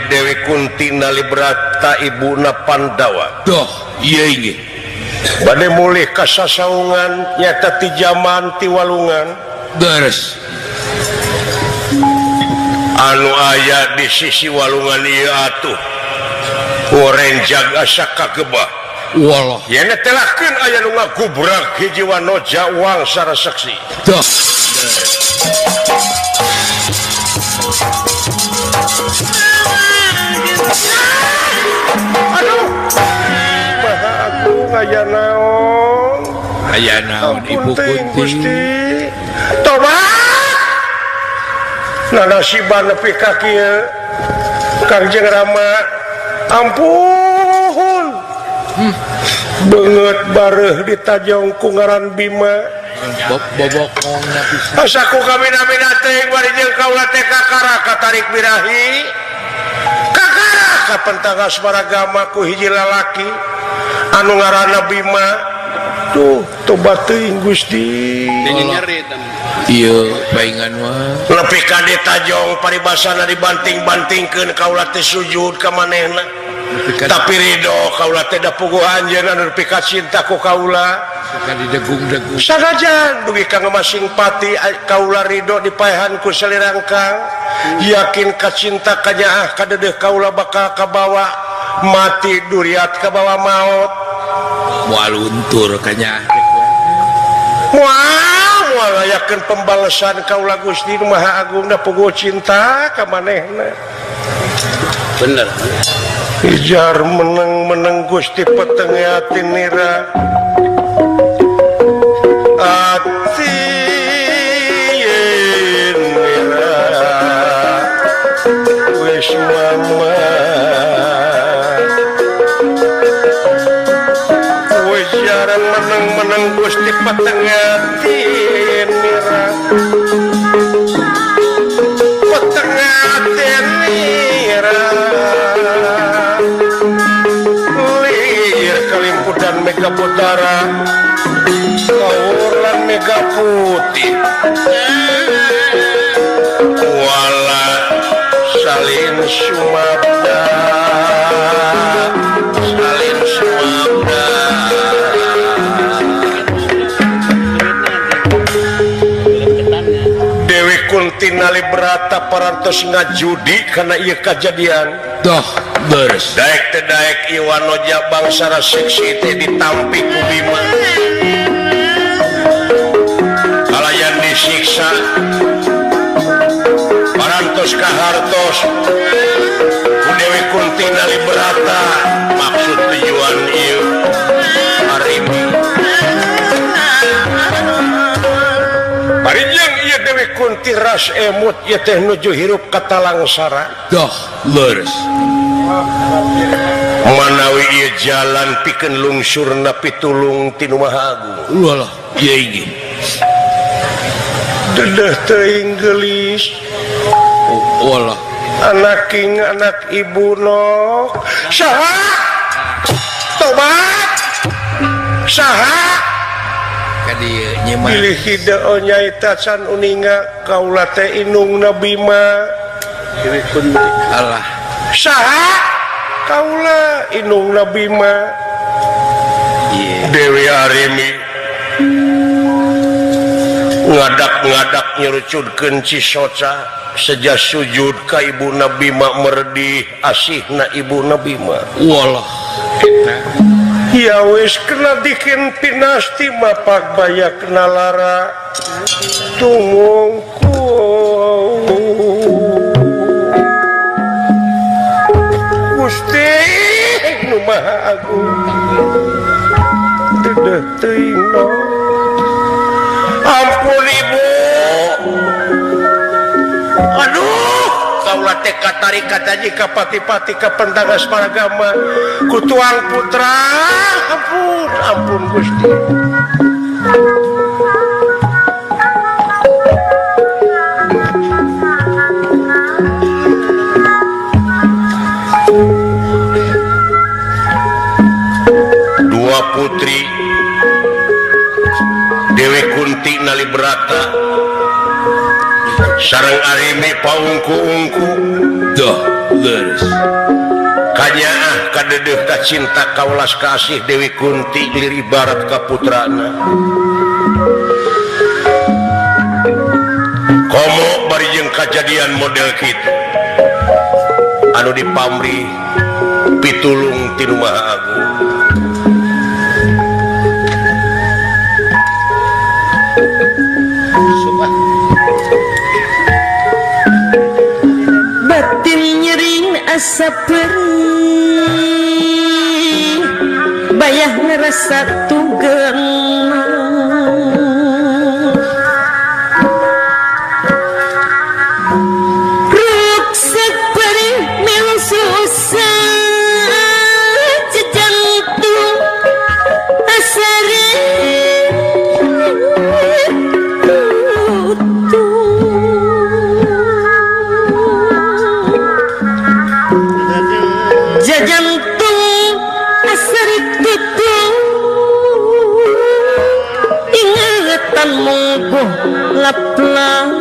Dewi Kunti Nalibrata ibuna Pandawa. Doh, iya inggih. Bade mulih ka sasaungan nyata ti jaman ti walungan. Beres. Anu aya di sisi walungan ieu atuh. Orenjag asa kagebah. Walah. Yen telahkeun aya nu ngagubrak hiji wanoja wangsa reseksi. Doh. Aduh, maha agung aya naon? Aya naon Ibu Kunti? Gusti. Tobat. Nanasiban nepi ka kieu. Kangjeng Rama, ampun. Beungeut bareuh ditajong ku ngaran Bima. Bobokongna pisan. Asa ku kamina-mina teh bari jeung kaula teh kakara katarik birahi. Kakara kapentang asmaragama ku hiji lalaki anu ngaranna Bima. Duh, tobat teuing Gusti. Ieu paingan mah. Nepi ka ditajong paribasana dibanting-bantingkeun kaula teh sujud ka manehna. Tapi ridho kaula teh da puguh anjeun anu nepi ka cinta ku kaula. Didegung-degung. Sanajan dugi ka ngamasing pati kaula ridho dipaehan ku salirangkang. Yakin ka cinta kanyaah kadedeuh kaula bakal kabawa mati duriat kabawa maot. Moal luntur kanyaah. Moal moal ngayakeun pembalesan kaula Gusti Nu Maha Agung da puguh cinta ka manehna. Bener. Ijar meneng-meneng Gusti peteng ati nira. Ati nira wis mama wis jaran meneng-meneng Gusti peteng ati nira peteng ati nira lir kalimputan mega putara Kaulan mega putih wala salin sumabda salin sumabda Dewi Kunti Nalibrata parantos ngajudi kana ieu kajadian. Doh, beres. Daek teh daek ieu wanoja bangsa raseksi teh ditampi ku Bima. Kalayan disiksa parantos kahartos ku Dewi Kunti Nalibrata maksud tujuan ieu harimi. Barijeng ieu Dewi Dewi Kunti ras emut ieu teh nuju hirup katalangsara. Doh leres. Manawi ieu jalan pikeun lungsurna pitulung ti Nu Maha Agung. Walah, ieu ge. Dedeh teuing geulis. Walah, anak king anak ibu nok. Saha? Tobat. Saha? Ka dieu nyimak. Bilih hideo nyaeta can uninga kaula teh indungna Bima. Dewi Kunti. Alah. Saha? Kaula indungna Bima. Yeah. Dewi Arimi ngadak-ngadak nyerucudkeun cisoca seja sujud ka ibuna Bima merdih asihna ibuna Bima. Walah eta. Ya wis kena dikin pinasti mapak bayak nalara tumungku. Gusti Nu Maha Agung dedeh teuing no. Ampun ibu. Aduh, kaula teh katarik kataji ka pati-pati ka pendangas paragama ku tuang putra. Ampun, ampun Gusti. Dua putri Dewi Kunti Nalibrata sareng Arimi paungku-ungku. Doh leres. Kanyaah kadedeuh ka cinta kaulas kasih Dewi Kunti lir ibarat ka putrana. Komo bari jeung kajadian model kitu anu dipamrih pitulung ti Nu Maha Agung. Batin nyering asa perih bayah ngerasa tugeng ruksak perih melu susah jejantung asa jantung asarik tutung ingatan mungguh lap-lapan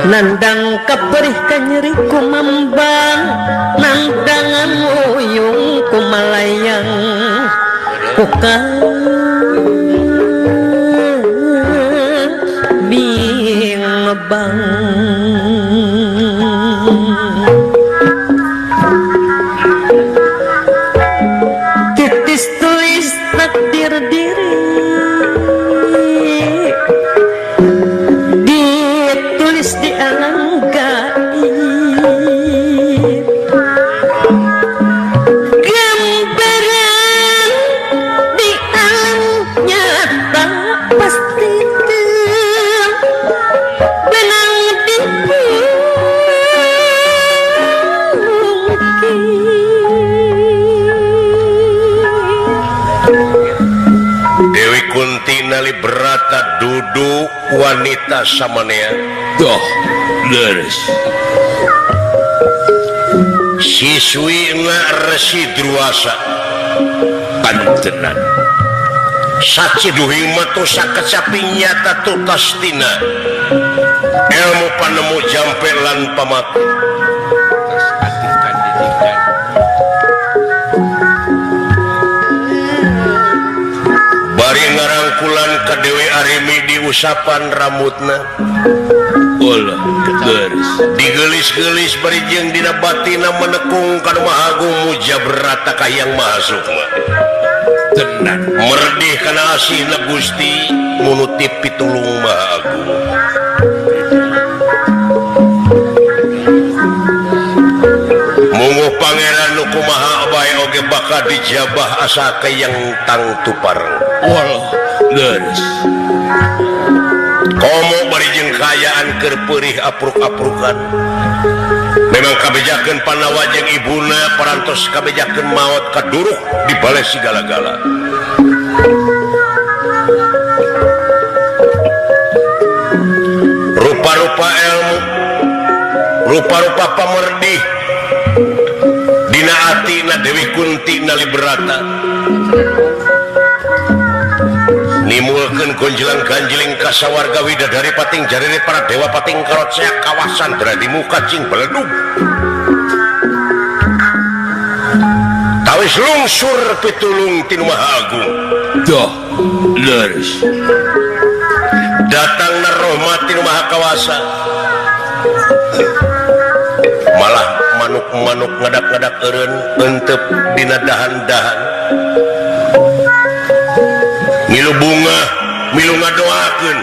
nandang kaperih kanyeri kumambang nandangan uyung kumalayang kukang bang. Titis tulis takdir diri ditulis di alam gaib gambaran di alam nyata pasti benang dipungkir. Dewi Kunti Nalibrata duduk wanita samanea. Doh leres. Siswi na Resi Druasa pantenan saciduhing matu sakecapi nyata tutastina ilmu panemu jampe lan pamati. Bari ngarangkulan ka Dewi Arimi diusapan rambutna. Olah leres. Digelis-gelis bari jeung dina batina menekung ka Nu Maha Agung mujabrata ka Hyang Maha Sukma. Tenan merdih kana asihna Gusti munutip pitulung Maha Agung. Munguh pangeran nu kumaha bae oge bakal dijabah asa kayang tangtu pareng. Walah, leres. Komo bari jeung kaayaan keur peurih apruk-aprukan. Memang kabejakeun Pandawa jeung ibuna parantos kabejakeun maot kaduruk di bale sigala-gala. Rupa-rupa ilmu, rupa-rupa pamerdih dina atina Dewi Kunti Naliberata nimulkeun gonjelang ganjeling kasawarga widadari pating jarire para dewa pating karocea kawasan di muka cing beledug tawis lungsur pitulung tinu Maha Agung. Doh, leres. Datangna rahmat tinu Maha Kawasa, malah manuk-manuk ngadak-ngadak eureun entep dina dahan-dahan milu bunga milu ngadoakeun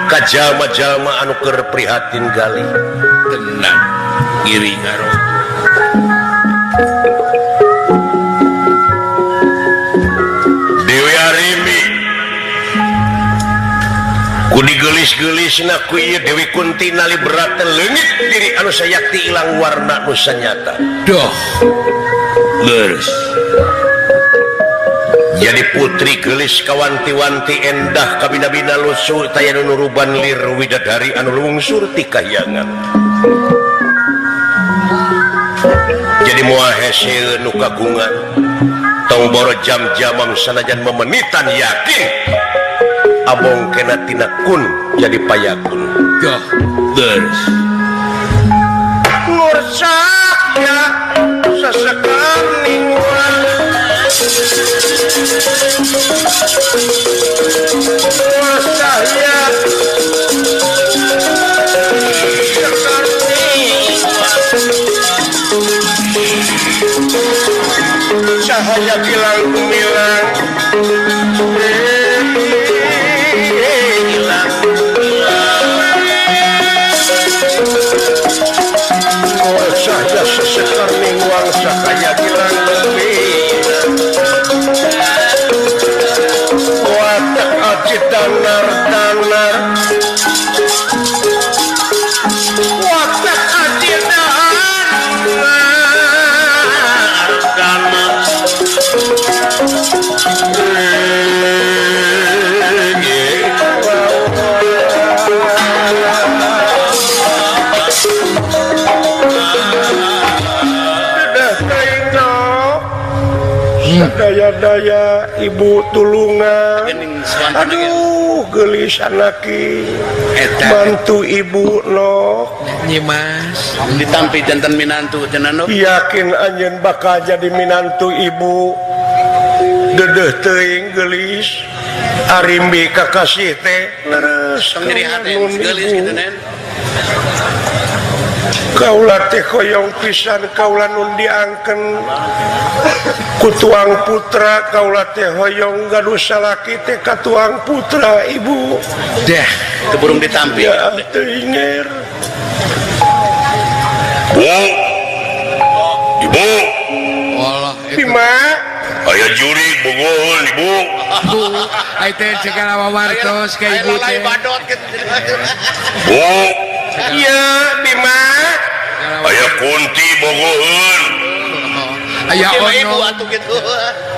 ka jalma-jalma anu keur prihatin galih. Tenang ngiring ngarogo. Dewi Arimbi ku digelis-gelisna ku ieu Dewi Kunti Naliberata leungit diri anu sayakti ilang warna nu sanyata. Doh, leres. Jadi putri gelis kawanti-wanti endah kabina-bina lusuh taya nu nuruban lir widadari anu lungsur ti kahyangan. Jadi moal hese nu kagungan tong boro jam-jamam sanajan memenitan yakin abong kena tina kun jadi payakun. Doh, leres. Ngursakna sasekam ningguan saya cahaya kilang gumilang hilang oh cahaya sesekar mingguang cahaya kilang gumilang watak aji danar danar watak aji danar danar daya-daya ibu tulungan. Aduh gelis anaki bantu ibu nok Nyimas ditampi jantan minantu cenah yakin anjeun bakal jadi minantu ibu dedeuh teuing gelis arimbi kakasih teh leres nyeri hate gelis kitu nen. Kaula teh hoyong pisan kaula nun diangken ku tuang putra kaula teh hoyong gaduh salaki teh ka tuang putra ibu. Deh teu burung ditampi ya teu inger. Bu, ibu, Allah Bima aya jurig bogoheun ibu. Bu, ai teh segala wawartos ka ibu teh. Bu, iya Bima aya Kunti bogoheun. Aya ono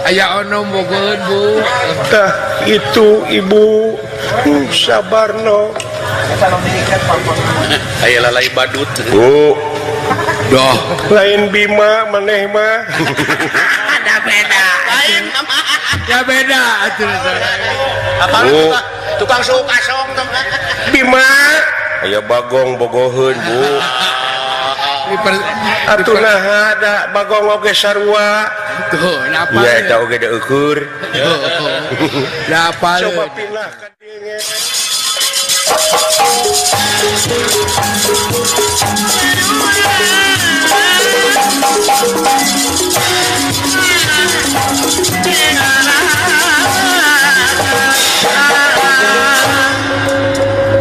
aya ono bogoheun bu. Tah itu ibu sabarno. Aya lalai badut. Bu. Doh, lain Bima maneh mah. Ada beda. Lain ya beda atuh. Apa tukang suuk asong Bima aya Bagong bogoheun bu. Atuh naha da Bagong oge sarua. Tuh, napa? Ya eta oge deukur. Napa? Coba pindah ka dieu ge.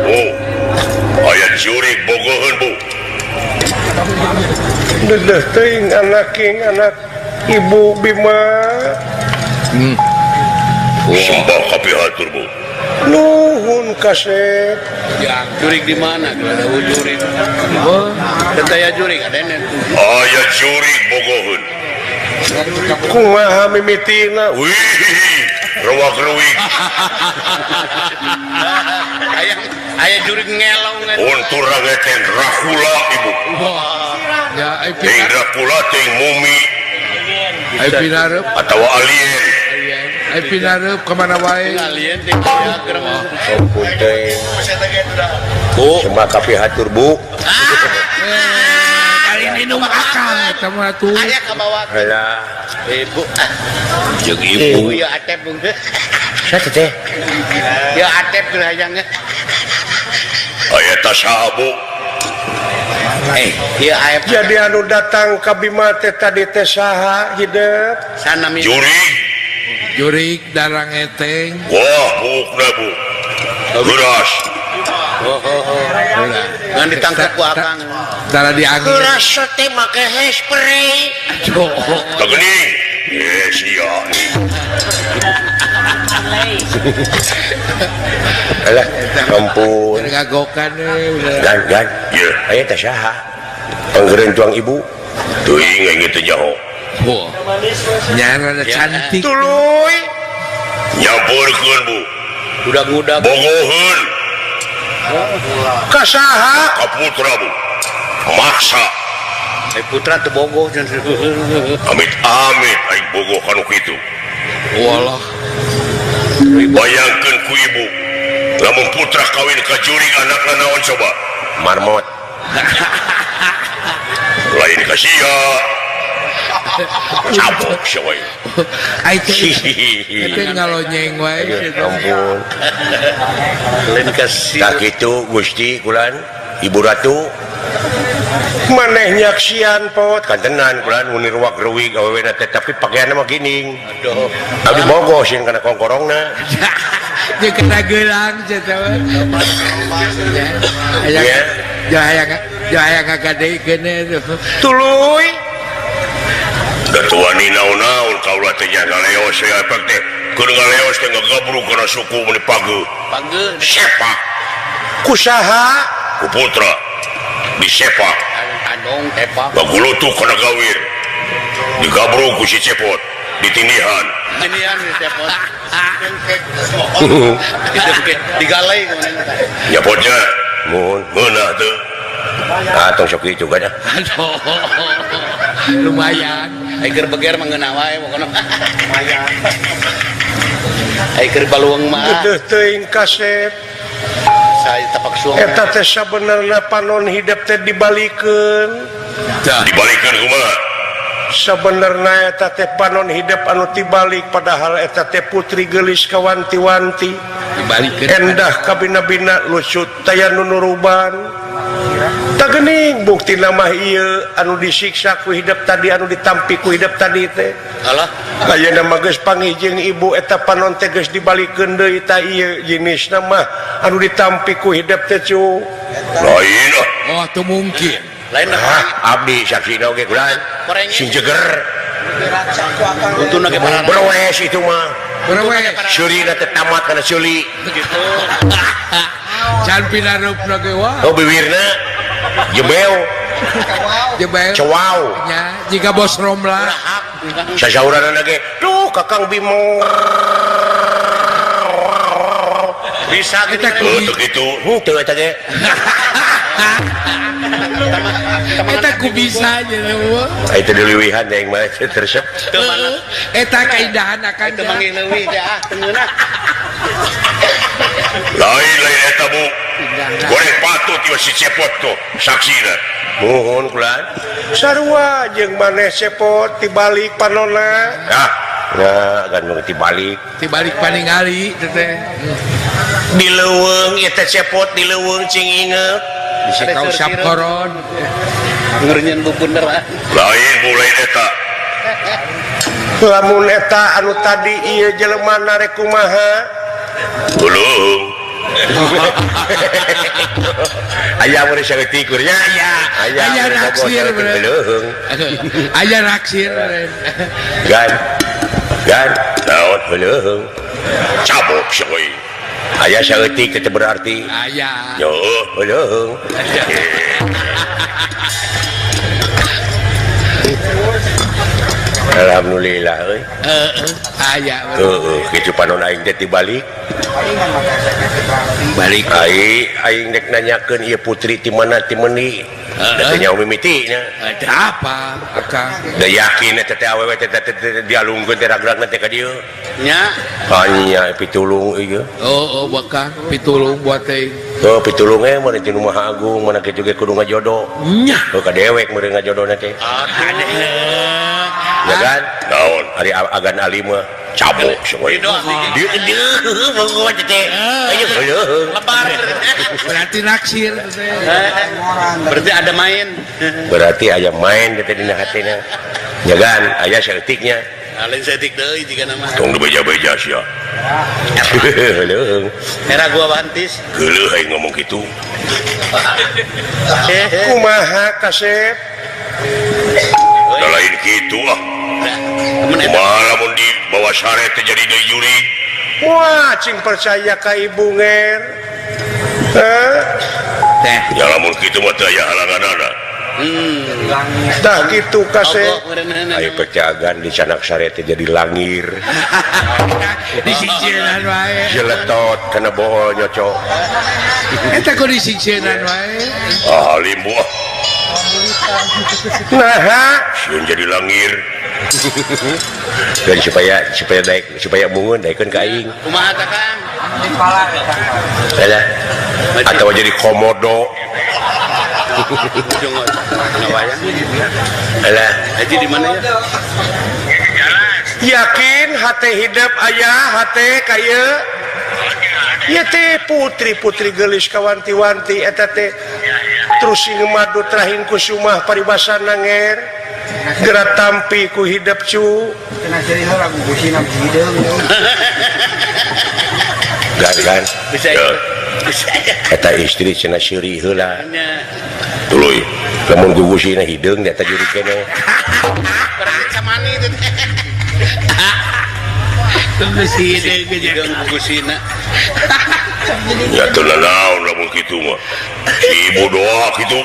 Oh, aya jurig bogoheun bu. Dedeh teuing anak king anak Ibu Bima. Sembah kapihatur Bu. Nuhun kasep. Yang jurig di mana? Ada jurig. Oh, teu jurig adene. Aya jurig bogoheun. Kumaha mimitina? Wih, ruwak-ruwik. Aya jurig ngelong. Untur rageten Dracula ibu. Ya, ting Dracula ting mumi. Ai pinareup atawa alien. Ai pinareup ka mana wae? Alien ting diagram. Ampun teh. Bu, cuma kapihatur Bu. Kali minum akal eta mah tuh. Aya kabawa. Halah, ibu. Jeung ibu. Ya atep bung. Saha teh? Ya atep geus hayangnya. Aya tas saha Bu? Ieu aep. Jadi anu datang ka Bima teh tadi teh saha hideut? Sanami. Jurig. Jurig darang eteng. Wah, bukna Bu. Geras. Oh, oh, oh. Ngan ditangkap ku akang. Tara diangin. Geras teh make hairspray. Teu geuning. Ye sia. Alah, ampun. Ngagokan euy. Gan, gan. Ye, aya teh saha? Panggeureun tuang ibu. Teuing aing teh nyaho. Wah. Nya rada cantik. Tuluy. Nyampeurkeun Bu. Budak-budak. Bogoheun. Ka saha? Ka putra Bu. Maksa. Putra teu bogoh. Amit-amit aing bogoh kanu kitu. Walah. Bayangkeun ku ibu. Lamun putra kawin ka jurig anakna naon coba? Marmot. Lain ka sia. Cabok sia wae. Ai teh ngalonyeng wae. Ampun. Lain ka sia. Tah kitu Gusti kulan Ibu Ratu. Maneh nyaksian pot kantenan kulan mun ruwak ruwig awewena teh tapi pakaianna mah gining. Aduh. Abdi bogoh sieun kana kongkorongna. Jeung kana geulang cenah teh. Aya ngagadekeun tuluy. Datuani naon-naon kaula teh nya ngaleos ya efek teh. Keur ngaleos teh ngagabruk kana suku mun pageuh. Pageuh. Sepak. Ku saha? Ku putra. Disepak. Andong tepak. Bagulutuh kana gawir. Digabruk ku si Cepot, ditindihan. Tindihan si Cepot. Digalai Nyapotnya. Mun meunah teu. Ah tong sok kitu kan. Aduh. Lumayan. Ai keur beger mah ngeunah wae pokona. Lumayan. Ai keur baluang mah. Dedeuh teuing kasep. Eta teh sabenerna panon hidup teh dibalikeun. Dibalikeun kumaha? Sabenerna eta teh panon hidup anu tibalik padahal eta teh putri geulis kawanti-wanti. Dibalikeun. Endah kabina-bina lucut taya nu nuruban. Tah geuning buktina mah ieu anu disiksa ku hidup tadi anu ditampi ku hidup tadi teh. Alah. Ayeuna mah geus panggih jeung ibu eta panon teh geus dibalikeun deui tah ieu jenisna mah anu ditampi ku hidup teh cu. Lain ah. Oh, teu mungkin. Lain ah, abdi saksina oge kulan. Sing jeger. Untuna ge parana. Berwes itu mah. Berwes. Seurina teh tamat kana seuli. Gitu. Can pinarupna ge wah. Oh bibirna jebeu. Jebeu. Cewau. Nya, jika bos Romla. Sasauranana ge, duh Kakang Bimo. Bisa eta ku kitu. Henteu eta ge. Eta ku bisa nya. Eta dileuwihan aing mah teresep. Eta kaindahan akan teu manggih leuwih teh ah teu ngeunah. Lain lain eta Bu. Goreng patut ieu si Cepot tuh saksina. Nuhun kulan. Sarua jeung maneh Cepot tibalik panona. Ah, nah kan mah tibalik. Tibalik paningali teh. Di leuweung ieu teh Cepot di leuweung cing inget. Bisi kausap koron. Ngeureunyeun bubuner ah. Lain Bu lain eta. Lamun eta anu tadi ieu jelema rek kumaha? Ulung. Aya mun saeutik nya. Aya aya naksir leuheung. Aya naksir. Gan. Gan naon leuheung. Cabok sia euy. Aya saeutik teh berarti. Aya. Yo leuheung. Alhamdulillah euy. Heeh, aya. Heeh, kitu panon aing teh tibalik. Balik aing dek nanyakeun ieu putri ti mana ti meuni. Da teh nyaho mimiti nya. Ada apa akang? Da yakin eta teh awewe teh dialungkeun teh ragragna teh ka dieu. Nya. Hanya pitulung ieu. Oh, oh bakang pitulung buat teh. Oh, pitulung eh mun ti nu Maha Agung mana kitu ge kudu ngajodo. Nya. Oh ka dewek meureun ngajodona teh. Ah, ya kan? Naon ari agan ali mah cabok sia. Dieu dieu teh. Ayo lebar. Berarti naksir teh. Berarti ada main. Berarti aya main teh dina hatina. Ya kan? Aya saeutiknya. Lain saeutik deui jiga nama. Tong dibeja-beja sia. Leuheung. Era gua bantis. Geuleuh aing ngomong kitu. Kumaha kasep? Da lain kitu ah. Kumaha lamun di bawa sare teh jadi deui jurig. Wah, cing percaya ka ibu nger. Heh. Teh. Ya lamun kitu mah teu aya halanganana. Tah kitu kasep. Ayo pecagan di canak sare teh jadi langir. Disingsieunan wae. Jeletot kana bohol nyocok. Eta ku disingsieunan wae. Ah, limbu ah. Nah, sieun jadi langir. Dan supaya supaya daek supaya mungun daekeun ka aing. Kumaha tah Kang? Alah. Atau jadi komodo. Alah, haji di mana ya? Yakin hate hidup ayah hate kaya ieu teh putri-putri geulis kawanti-wanti eta teh terus sing madu terahin kusumah paribasana nger geura tampi ku hidup cu cenah ceuri heula gugusina hideung. Gan gan bisa eta istri cenah seuri heula tuluy lamun gugusina hideung eta jurig keneh berarti samani teh gugusi hideung gugusina ya teu naon lamun kitu mah si ibu doa kitu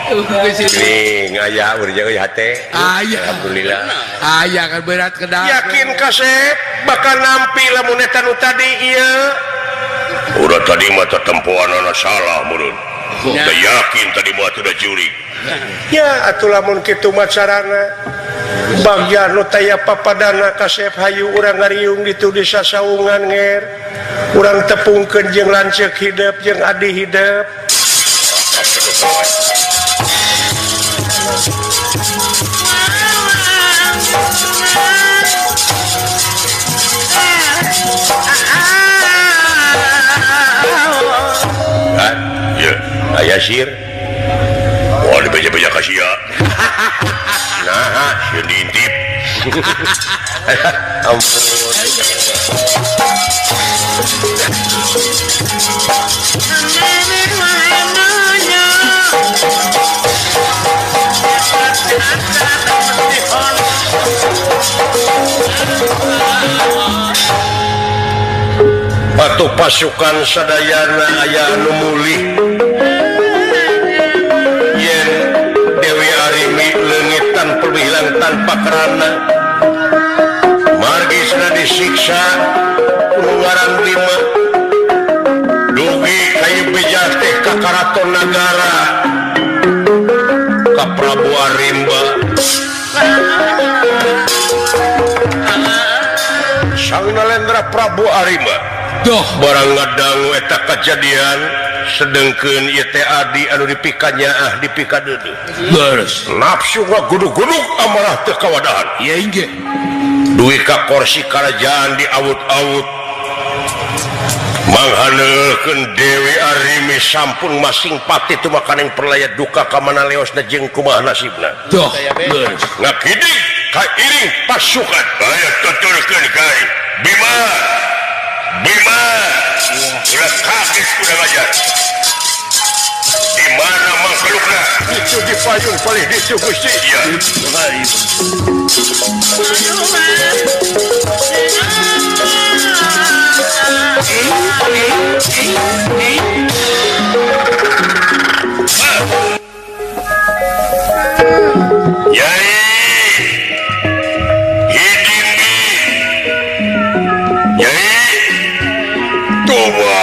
nih ngaya urang euy hate. Aya alhamdulillah. Aya kan berat kedah. Yakin kasep bakal nampi lamun eta nu tadi ieu. Udah tadi mah tetempoanana salah meureun. Teu yakin tadi mah teu da jurig. Ya atuh lamun kitu mah carana. Bagja nu taya papadana kasep hayu urang ngariung ditu di sasaungan nger. Urang tepungkeun jeung lanceuk hidup jeung adi hidup. Aya sir. Wah dibeja-beja ka sia. Nah, sieun diintip. Ampun. Batu pasukan sadayana aya anu mulih. Yen Dewi Arimi leungit tanpa hilang tanpa kerana. Margi cenah disiksa ku ngaran lima. Dugi ka ieu beja teh ka karaton nagara. Ka Prabu Arimba. Sang Nalendra Prabu Arimba. Duh, barang ngadangu eta kajadian sedengkeun ieu teh adi anu dipikanyaah dipikadeudeuh. Leres. Nafsu ngagudug-gudug amarah teu kawadahan. Ieu inggih. Duwi ka kursi karajaan diawut-awut. Manghaneulkeun Dewi Arimi sampun masing pati tumakaning perlaya duka ka mana leosna jeung kumaha nasibna. Duh, leres. Ngakidik kairing pasukan. Aya tuturkeun ka aing. Bima. Bima. Ulah kaget udah ngajar. Di mana mangkelukna? Itu di payung paling ditu Gusti. Iya. Yai Hidimbi Yai Toba.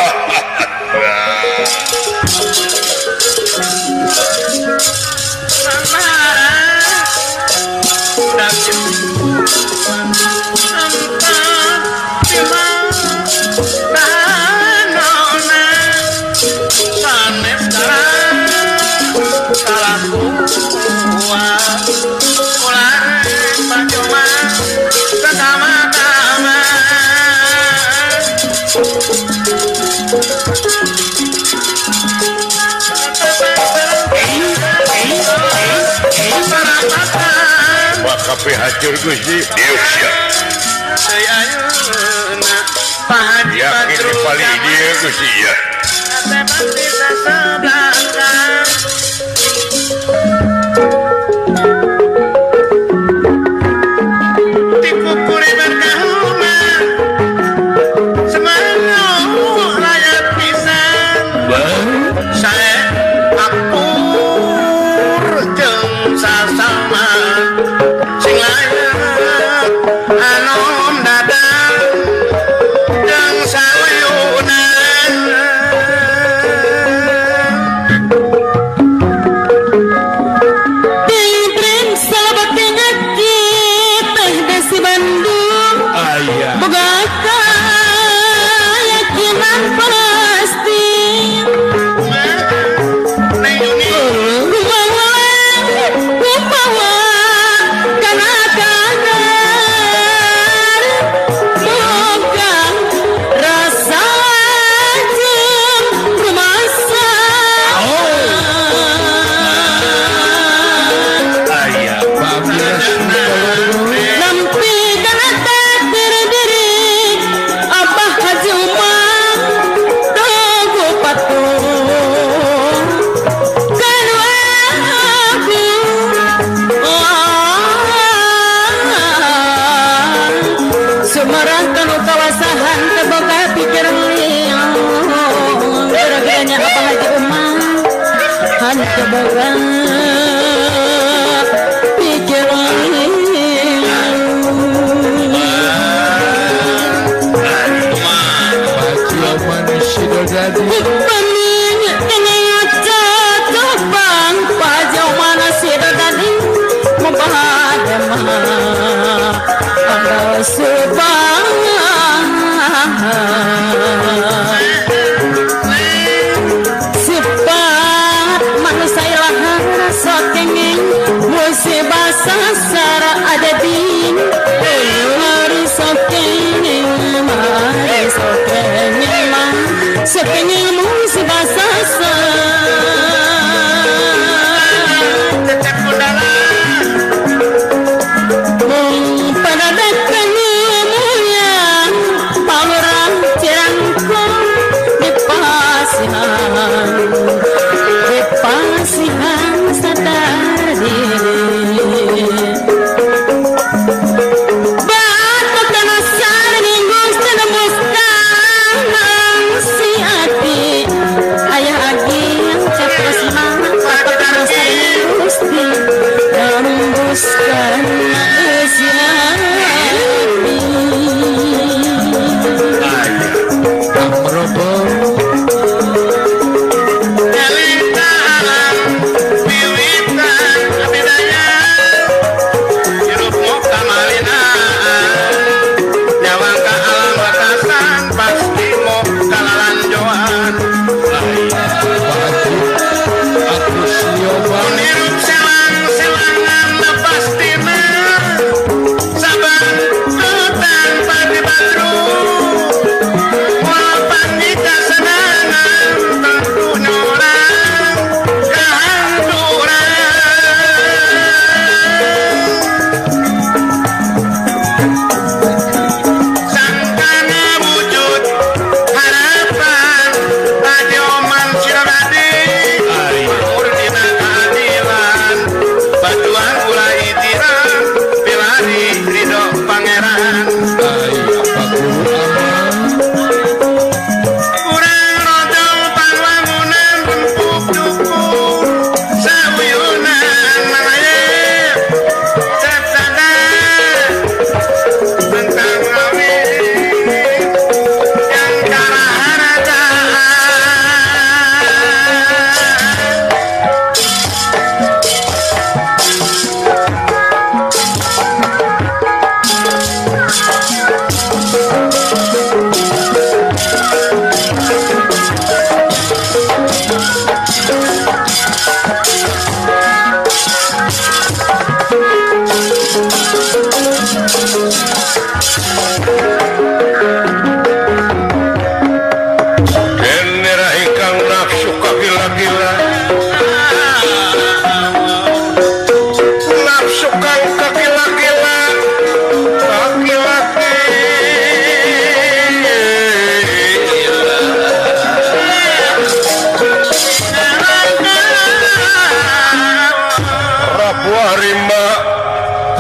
Kape hancur Gusti. Diuk siap. Yakin di paling dia Gusti ya.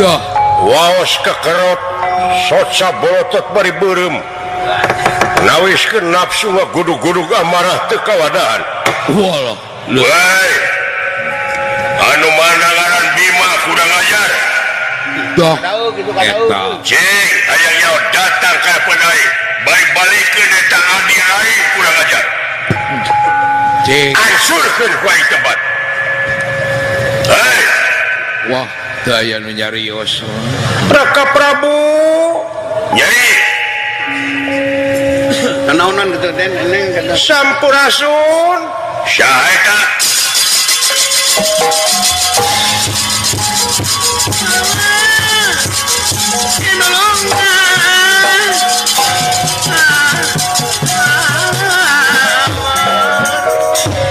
Dah. Waos kekerot soca bolotot bari beureum. Nawiskeun nafsu ngagudug-gudug amarah teu kawadaan. Walah. Woi. Anu mana ngaran Bima kurang ajar. Dah. Eta. Cing, hayang nyaho datang ka aing. Baik balikeun eta adi aing kurang ajar. Cing. Ansurkeun ku aing tempat. Hei. Wah, teu aya nu nyarios. Raka Prabu. Nyai. Kenaonan kitu den eneng Sampurasun. Saha eta?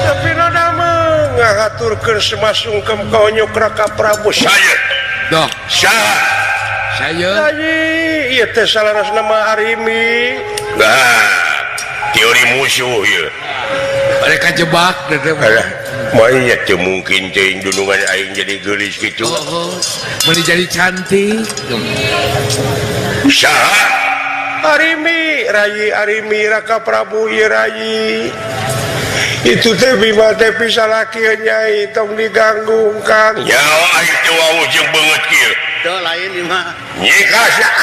Tapi nada mengaturkeun semasungkem kaonyok Raka Prabu saya. Dah. Saha? Saya. Ieu teh salarasna mah Arimi. Nah, teori musuh ieu. Mereka jebak teh. Alah, mah teu mungkin teuing dunungan aing jadi geulis kitu. Oh, meuni jadi cantik. Saha? Arimi, Rayi Arimi Raka Prabu ieu Rayi. Itu teh Bima teh pisalaki nyai tong diganggu Kang. Nyawa aing teu wawuh jeung beungeut kieu. Teu lain ieu mah. Nyikas ah!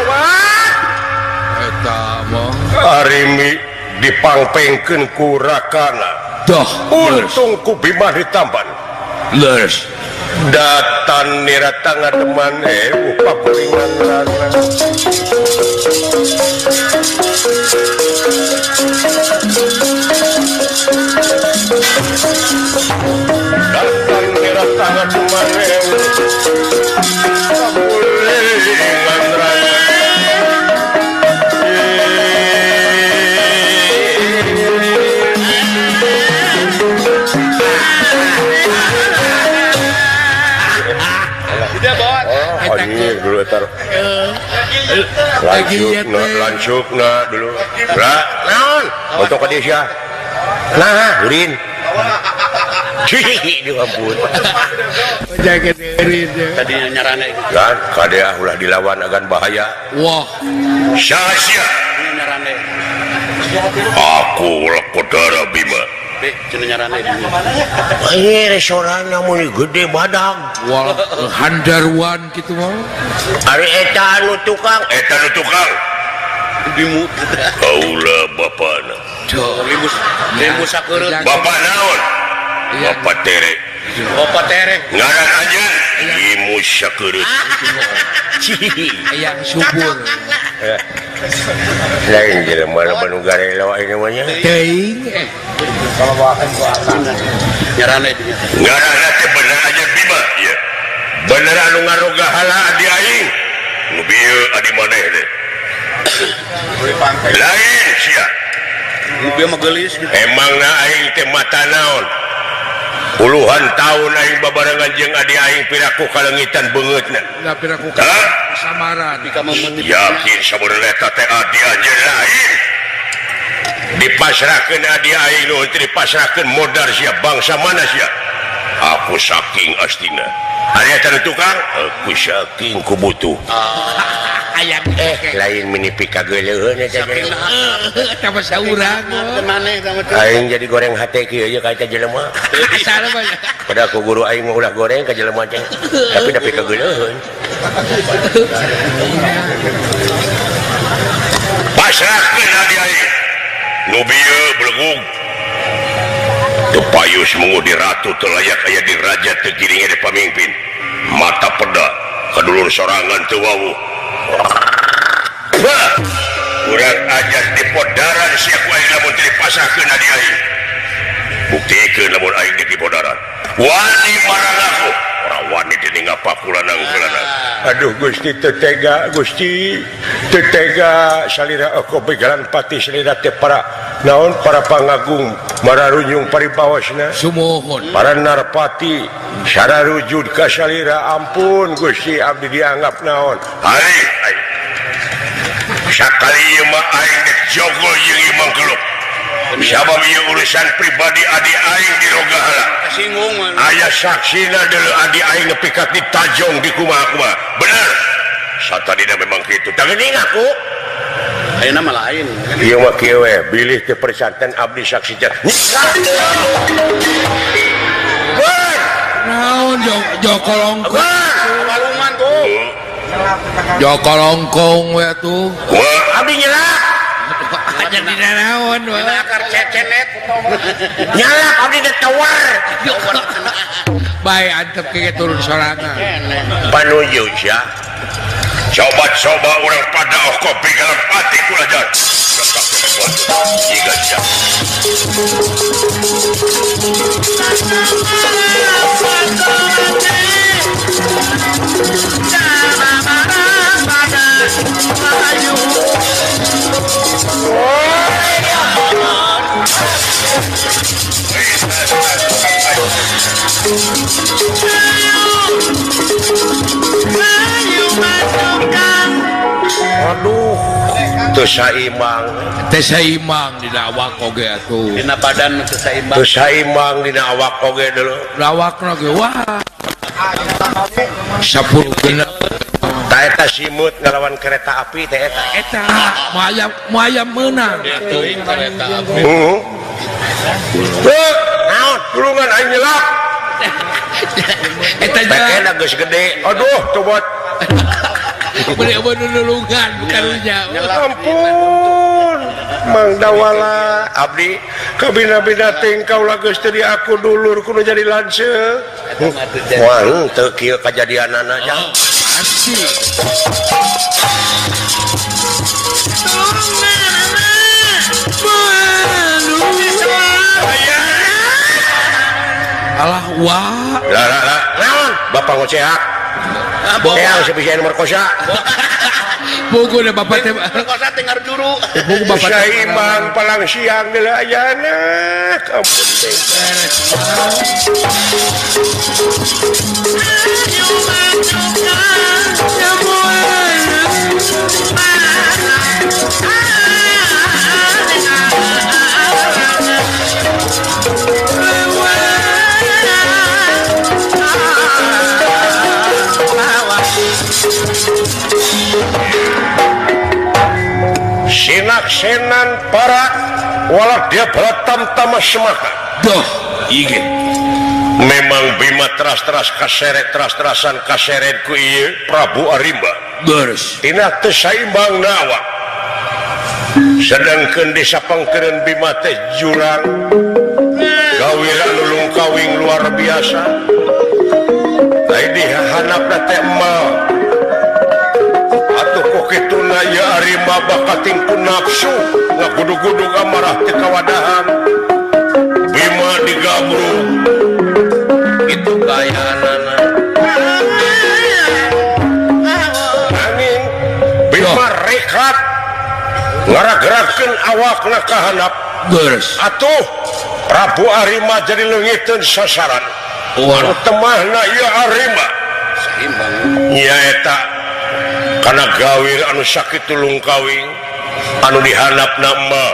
Wah! Eta mah Arimi dipangpengkeun ku Rakana. Dah, untung ku Bima ditampan. Leres. Datan nirata ngademan pakulingan rana. Datan nirata ngademan pakulingan rana. Dulu tar lancuk na dulu lah naon untuk ka sia nah urin cih di ampun jaga diri tadi nyarana kan kade ulah dilawan agan bahaya. Wah sia sia aku Lekodara Bima. Ini restoran namun gede badag. Wah, handaruan gitu mah. Ari eta anu tukang, eta anu tukang. Dimu. Kaula bapana. Limus, limus sakeureuh. Bapak naon? Bapak tere. Bapak tere. Ngaran aja limus sakeureuh. Yang subur. Lain jelema nu garelo aing mah nya. Teuing. Kalau bawakan ku akang. Ngarana itu. Ngarana teh bener aja Bima ieu. Bener anu ngaroga hala adi aing. Nu bieu adi maneh teh. Lain sia. Nu bieu mah geulis. Emangna aing teh mata naon? Puluhan tahun aing babarengan jeung adi aing piraku kalengitan beungeutna. Lah piraku kasamaran. Yakin sabenerna eta teh adi anjeun lain. Dipasrahkeun adi aing nu teu dipasrahkeun modar sia bangsa mana sia. Aku saking astina. Ari eta nu tukang, aku saking ku butuh. Ayam lain mini pikageuleuheun eta teh. Eta mah saurang. Aing jadi goreng hate kieu ye ka eta jelema. Padahal ku guru aing mah ulah goreng ka jelema teh. Tapi da pikageuleuheun. Pasrahkeun adi aing. Nu bieu belegug. Teu payus mengu di ratu teu layak aya di raja teu giring di pamimpin. Mata peda kadulur sorangan teu wawuh. Urang ajar di podaran sia ku aing lamun teu dipasahkeun adi aing. Buktikeun lamun aing di podaran. Wani marang aku, ora wani dening ngapakulanang kulanang. Aduh Gusti teu tega, Gusti teu tega salira aku begalan pati salira teh para naon para pangagung mararunyung paribawasna. Sumuhun. Para narpati sararujud ka salira ampun Gusti abdi dianggap naon. Ari ai. Sakali ieu mah aing dek jogo jeung ieu mangkeluk. Sabab ieu urusan pribadi adi aing di Rogahala. Kasinggung. Aya saksina deuleu adi aing nepi ka ditajong di kumaha-kumaha. Bener. Satadina memang kitu. Tah geuning aku. Ayeuna mah lain. Ieu mah kieu we, bilih teu persanten abdi saksi jan. Naon Joko Longkong. Walungan tuh. Joko Longkong we atuh. Abdi nyelak. Aja dina naon we. Akar cecenet. Nyelak abdi teh tawar. Bae antep ke turun sorangan. Panuju sia. Coba-coba urang pada kopi dalam pati kulajan. Jika siap. Aduh, teu saimbang. Teu saimbang dina awak oge atuh. Dina badan teu saimbang. Teu saimbang dina awak oge deuleu. Lawakna ge wah. 10 genep. Ta eta simut ngalawan kereta api teh eta. Eta moal meunang atuh kereta api. Heeh. Naon tulungan aing nyelak. Eta jalan geus gede. Aduh, cobot. Bener-bener nulungan karunya. Ampun, Mang Dawala, abdi kabina-bina tingkau geus teu aku dulur kudu jadi lanceuk. Wah, teu kieu kajadianana jang. Pasti. Alah wah. Lah lah lah. Naon? Bapak ngoceak. Eyang sebisa merkosa. Buku deh bapak teh merkosa tinggal juru. Buku bapak teh imang palang siang deuleu ayana. Ampun teh. Sinaksenan para walak dia beratam-tama semaka. Duh, igen. Memang Bima teras-teras kaseret teras-terasan kaseret ku ieu Prabu Arimba. Beres. Tina teu saimbang nawa. Sedangkeun desa pangkeureun Bima teh jurang. Gawira nulung kawing luar biasa. Lain dihanapna teh emal. Atuh ku kituna ieu Arimba bakating ku nafsu ngagudug-gudug amarah teu kawadahan. Bima digabrug. Itu kayaanana. Nanging Bima rekat ngaragerakeun awakna ka handap. Beres. Atuh Prabu Arimba jadi leungiteun sasaran. Anu temahna ieu Arimba. Saimbang. Nyaeta kana gawir anu sakitu lungkawing anu dihandapna mah.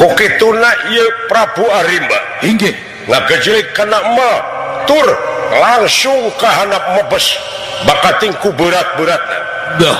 Ku kituna ieu Prabu Arimba. Inggih. Ngagejelik kana emak tur langsung ka handap mebes bakating ku berat-beratna. Duh.